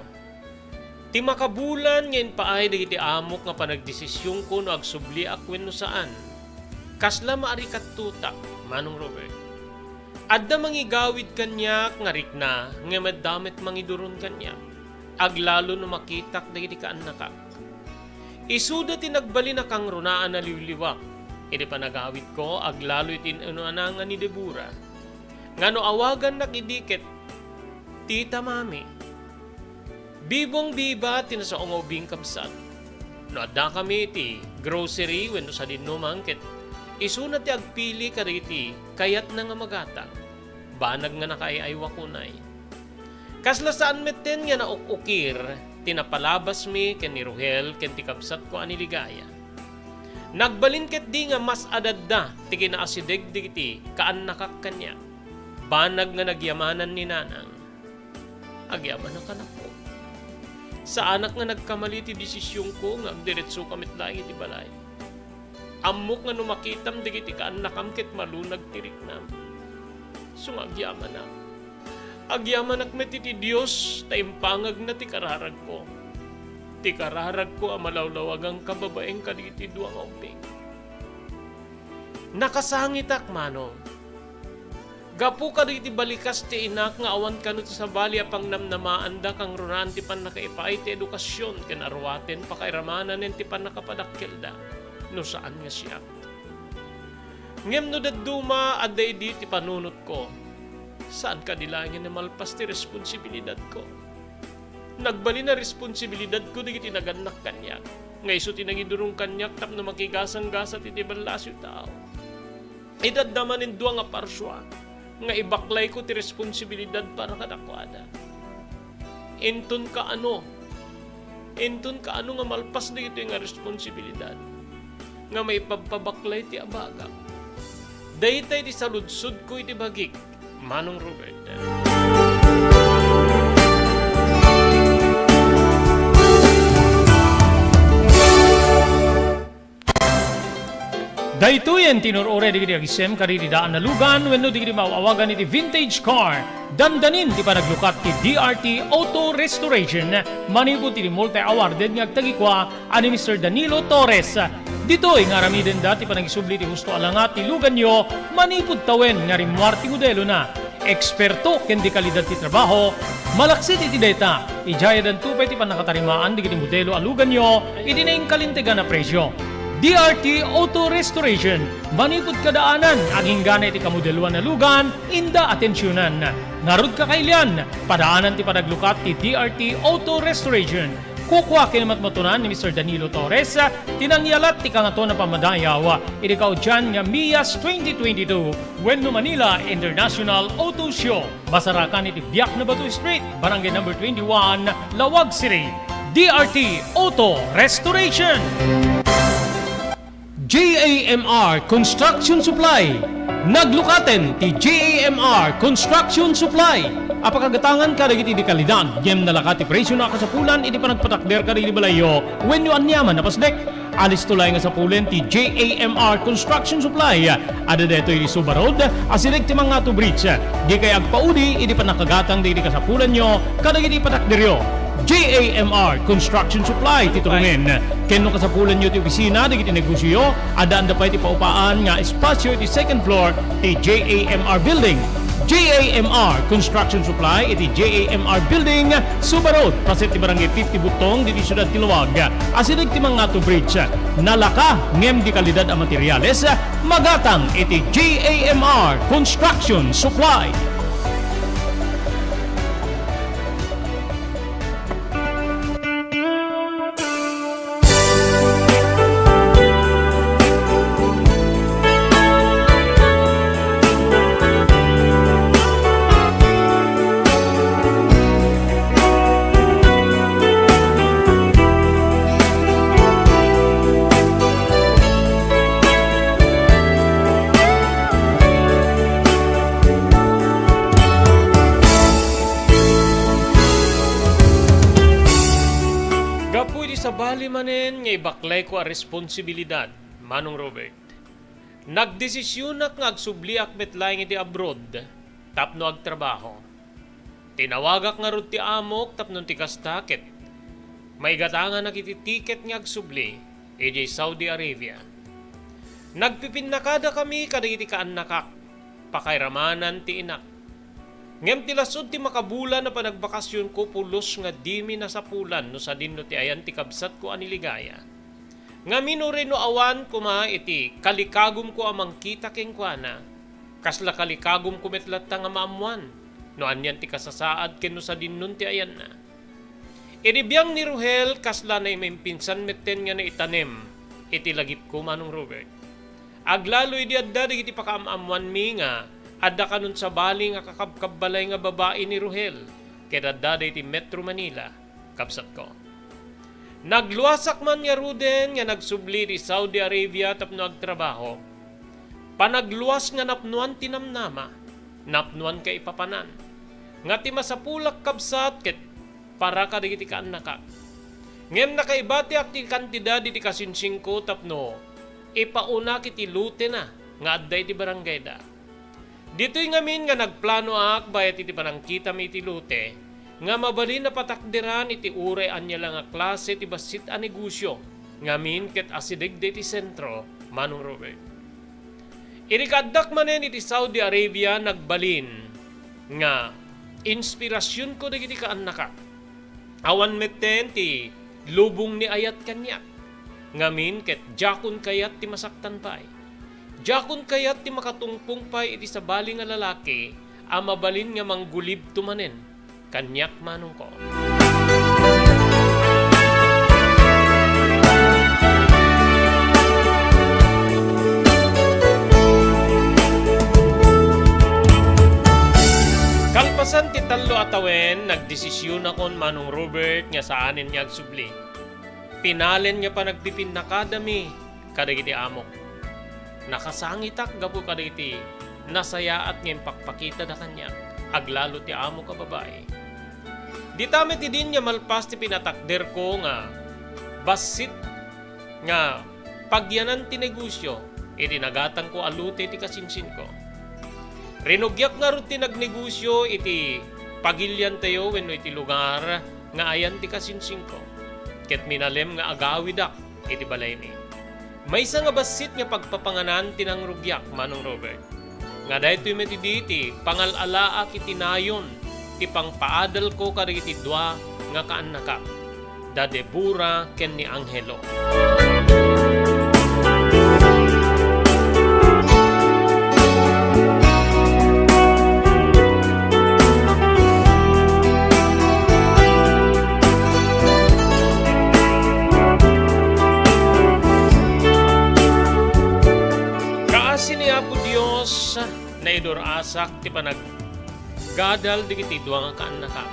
Ti makabulan nga impaay dagiti amok nga panagdesisionko no agsubliak wenno saan. Kasla maarikattotak, Manong Robert. Adda mangigawid kaniak nga rikna, ngem adda met mangiduron kaniak, aglalo no makitak dagiti kaannakak. Isuda ti nagbalin a kangrunaan a liwliwak. Iti panagawidko, aglalo iti inunana nga ni Debora, nga no awagannak idi ket Tita Mami. Bibong biba ti nasao nga ubing, kabsat. No addakami iti grocery wenno sadinoman ket isuna ti agpili kadagiti kayatna nga magatang. Banag nga nakaay-aywak unay. Kasla saan metten nga nauk-ukir ti napalabasmi ken ni Rohel ken ti kabsatko a ni Ligaya. Nagbalin ketdi nga mas adda ti kinaasideg dagiti kaannakak kaniak. Banag nga nagyamanan ni Nanang. Agyamanak, anakko. Saanak nga nagkamali ti desisionko nga agdiretsoka met laeng iti balay. Ammok nga no makitam dagiti kaannakam ket malunag ti riknam. Isu nga agyamanak. Agyamanak met iti Dios ta impangagna ti kararagko. Ti kararagko a malawlawagan kababaen kadagiti dua nga ubbing. Nakasangitak, Manong. Gapu kadagiti balikas ti inak nga awan kano ti sabali a pangnamnamaanda, kangrunaan ti pannakaipaay ti edukasion ken aruaten pakairamanen ti pannakapadakkelda no saan nga siak. Ngem no dadduma, adda idi ti panunotko. Saan kadi laengen a malpas ti responsibilidadko? Nagbalin a responsibilidadko dagiti nagannak kaniak, nga isu ti nangidurong kaniak tapno makigasanggasat iti ballasiw tao. Iti adda manen dua nga parsua nga ibaklayko ti responsibilidad para kadakuada. Inton kaano, inton kaano nga malpas dagitoy nga responsibilidad nga maipabpabaklay ti abagak. Daytay ti saludsodko iti bagik, Manong Robert. Daytoyen ti inur-uray dagiti agisem kadagiti daan a lugan wenno dagiti maaw-awagan iti vintage car. Dandanin ti panaglukat ti D R T Auto Restoration manipud iti multi-awarded nga agtagikua a ni Mister Danilo Torres. Ditoy nga aramidenda ti panagisubli ti husto a langa ti luganyo manipud tawen nga rimmuar ti modelona. Eksperto ken di kalidad ti trabaho, malaksid iti dayta, idiay danto pay ti pannakatarimaan dagiti modelo a luganyo iti nainkalintegan a presio. D R T Auto Restoration, manipud kadaanan, agingga na iti kamodeloan a lugan, inda atensionan. Ngarud, kakailian, padaanan ti panaglukat ti D R T Auto Restoration. Kukua ken matmatunan ni Mister Danilo Torres ti nangyalat ti kangaton a pammadayaw iti kaudian nga MIAS twenty twenty-two wenno Manila International Auto Show. Masarakan iti Biak na Bato Street, Barangay Number twenty-one, Laoag City. D R T Auto Restoration. J A M R Construction Supply. Naglukaten ti J A M R Construction Supply a pakagatangan kadagiti di kalidad ngem nalaka ti presio a kasapulan iti panagpatakder kadagiti balayyo wenno aniaman a pasdek. Alisto laeng a sapulen ti J A M R Construction Supply. Adda daytoy iti Suba Road, asideg ti Mangato Bridge. Dikay agpaudi iti pannakagatang dagiti kasapulanyo kadagiti patakderyo. J A M R Construction Supply ti turungen. Ken no kasapulanyo ti opisina dagiti negosioyo, addaanda pay ti paupaan nga espasio iti second floor ti J A M R Building. J A M R Construction Supply iti J A M R Building, Suba Road, paset ti Barangay fifty Butong, ditoy siudad ti Laoag. Asideg ti Mangato Bridge. Nalaka ngem di kalidad a materiales, magatang iti J A M R Construction Supply. Gapu iti sabali manen nga ibaklayko a responsibilidad, Manong Robert, nagdesisionak nga agsubliak met laeng iti abroad tapno agtrabaho. Tinawagak ngarud ti amok tapno ti kasta ket maigatanganak iti tiket nga agsubli idiay Saudi Arabia. Nagpipinnakadakami kadagiti kaannakak, pakairamanan ti inak. Ngem ti lasud ti makabulan a panagbakasionko pulos nga dimi nasapulan no sadinno ti ayan ti kabsatko a ni Ligaya. Ngamin uray no awan koma iti kalikagumko a mangkita kenkuana, kasla kalikagumko met latta nga maammoan no anian ti kasasaad ken no sadinnon ti ayanna. Idi biang ni Rohel, kasla naimainpinsan metten nga naitanem iti lagipko, Manong Robert. Aglalo idi adda dagiti pakaam-ammoanmi nga adda kanon sabali nga kakabkabbalay nga babai ni Rohel ket adda daydi Metro Manila, kabsatko. Nagluasak man ngaruden nga nagsubli iti Saudi Arabia tapno agtrabaho. Panagluas nga napnoan ti namnama, napnoan kaipapanan. Nga ti masapulak, kabsat, ket para kadagiti kaannakak. Ngem nakaibatiak ti kantidad iti kasinsingko tapno ipaonak iti lotena nga adda iti barangayda. Ditoy ngamin nga nagplanoak bayat iti panangkitami iti lote nga mabalin a patakderan iti uray ania la nga klase ti bassit a negosio ngamin ket asidegda iti sentro, Manong Robert. Idi kaaddak manen iti Saudi Arabia, nagbalin nga inspirasionko dagiti kaannakak. Awan metten ti lubong ni ayat kaniak. Ngamin ket diakon kayat ti masaktan pay. Diakon kayat ti makatungpong pay iti sabali nga lalaki a mabalin nga manggulibto manen kaniak, manongko. Kalpasan ti tallo a tawen, nagdesisionakon, Manong Robert, nga saanen nga agsubli. Pinalen nga panagpipinnakadami kadagiti amok. Nakasangitak gapu kadagiti nasayaat nga impakpakitada kaniak, aglalo ti amok a babai. Dita met idin nga malpas ti pinatakderko nga bassit nga pagyanan ti negosio iti nagatangko a lote ti kasinsinko. Rinugiak ngarud ti nagnegosio iti pagiliantayo wenno iti lugar nga ayan ti kasinsinko, ket minalem nga agawidak iti balaymi. Maysa nga bassit nga pagpapanganan ti nangrugiak, Manong Robert, nga daytoy met idi ti pangal-alaak iti nayon ti pangpaadalko kadagiti dua nga kaannakak, da Debora ken ni Angelo. Dur-asak ti panaggadal dagiti dua nga kaannakak.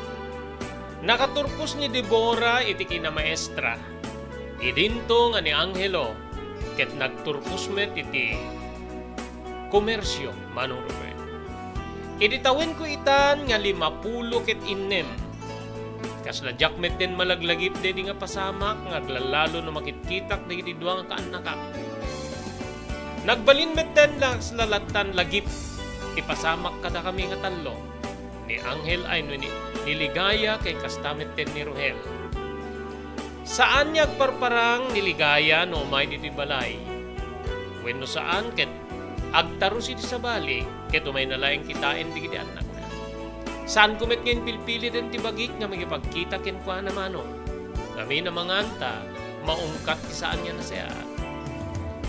Nakaturpos ni Debora iti kinamaestra. Idinto nga ni Angelo ket nagturpos met iti komersio, Manong Robert. Idi tawenko itan nga limapulo ket innem, kasla diak metten malaglagip daydi nga pasamak nga aglallalo no makitkitak dagiti dua nga kaannakak. Nagbalin metten la-, kasla lattan lagip ti pasamak kadakami nga tallo, ni Angel ay no ni, ni Ligaya ken kasta metten ni Rohel. Saan nga agparparang ni Ligaya no umay ditoy balay. Wenno saan ket agtarus iti sabali ket umayna laeng kitaen dagiti annakna. Saanko met nga impilpiliden ti bagik nga mangipagkita kenkuana, Manong. Ngamin a manganta, maungkat ti saan nga nasayaat.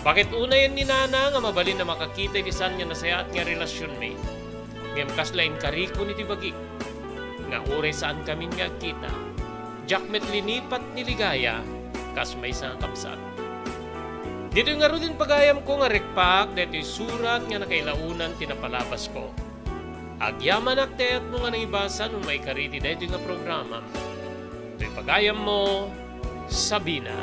Baket unayen ni Nana nga mabalin a makakita iti saan nga nasayaat nga relasionmi. Ngem kasla inkarion iti bagik nga uray saankami nga agkita, diak met linipat ni Ligaya kas maysa nga kabsat. Ditoy ngaruden, pagayamko, nga rekpaak daytoy surat nga nakailaunan ti napalabasko. Agyamanak ti ayatmo nga nangibasa no maikari ti daytoy nga programam. Toy pagayammo, Sabina.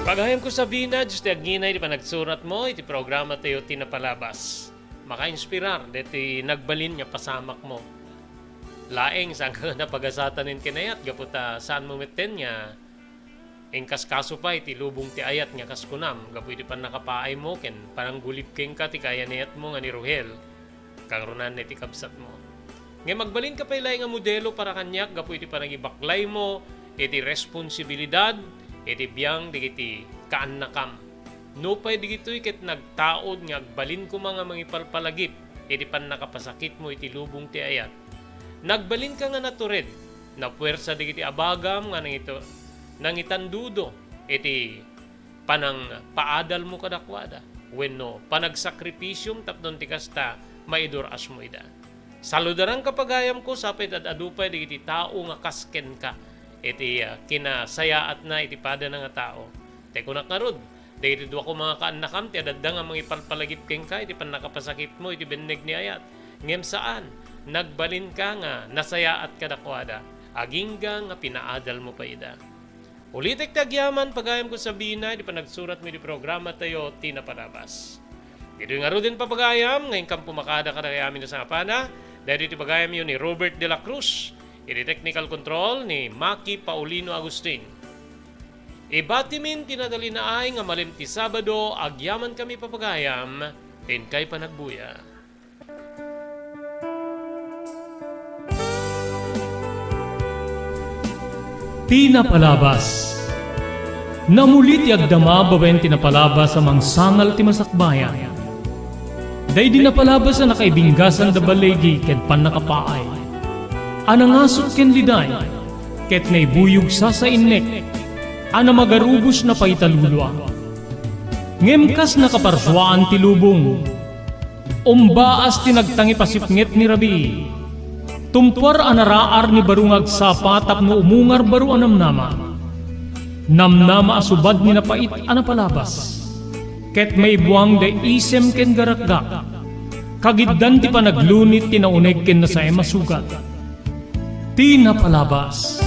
Pagayamko, Sabina, Dios ti agnginay ti panagsuratmo iti programa tayo ti napalabas. Makainspirar deti nagbalin nga pasamakmo. Laeng, saanka nga napagasatan ken ayat gapu ta saanmo metten nga inkaskaso pay ti lubong ti ayat nga kas kunam gapu iti pannakapaaymo ken pananggulib kenka ti kayan-ayatmo nga ni Rohel, kangrunan iti kabsatmo. Ngem agbalinka pay laeng a modelo para kaniak gapu iti panangibaklaymo iti responsibilidad iti biang dagiti kaannakam. Nupay dagitoy ket nagtaud nga agbalin koma nga mangipalpalagip iti pannakapasakitmo iti lubong ti ayat. Nagbalinka nga natured, napuersa dagiti abagam nga nangito-, nangitandudo iti panangpaadalmo kadakuada wenno panagsakripisiom tapno ti kasta, maidur-asmo ida. Saludaranka, pagayamko, sa pay ta ad-adu pay dagiti tao nga kas kenka iti, ah, kinasayaatna iti padana nga tao. Ti kunak ngarud, dagiti dua koma nga kaannakam ti adda nga mangipalpalagip kenka iti pannakapasakitmo iti benneg ni ayat. Ngem saan, nagbalinka nga nasayaat kadakuada, agingga nga pinaadalmo pay ida. Ulitek ti agyaman, pagayamko, Sabina, iti panagsuratmo iti programa tayo ti napalabas. Ditoy ngaruden, papagayam, nga inkan pumakada kadagiti amin a sangapana, daytoy ti pagayamyo ni Robert de la Cruz, iti technical control ni Maki Paulino Agustin. Ibatimin ti natalinaay nga malem ti Sabado, agyamankami, papagayam, inkay panagbuya. Ti napalabas. Namuli ti agdama babaen ti napalabas a mangsangal ti masakbayan. Daydi napalabas a nakaibinggasan da baligi ken pannakapaay, a nangasut ken liday, ket naibuyog sasainnek, a namagarubos na pay talulua. Ngem kas nakaparsuaan ti lubong, umbaas ti nagtangipasipnget ni rabii. Tumpuar a naraar ni baro nga agsapa tapno umungar baro a namnama. Namnama a subad ni napait a napalabas. Ket maibuang da isem ken garakgak. Kagiddan ti panaglunit ti nauneg ken nasaem a sugat. Ti napalabas.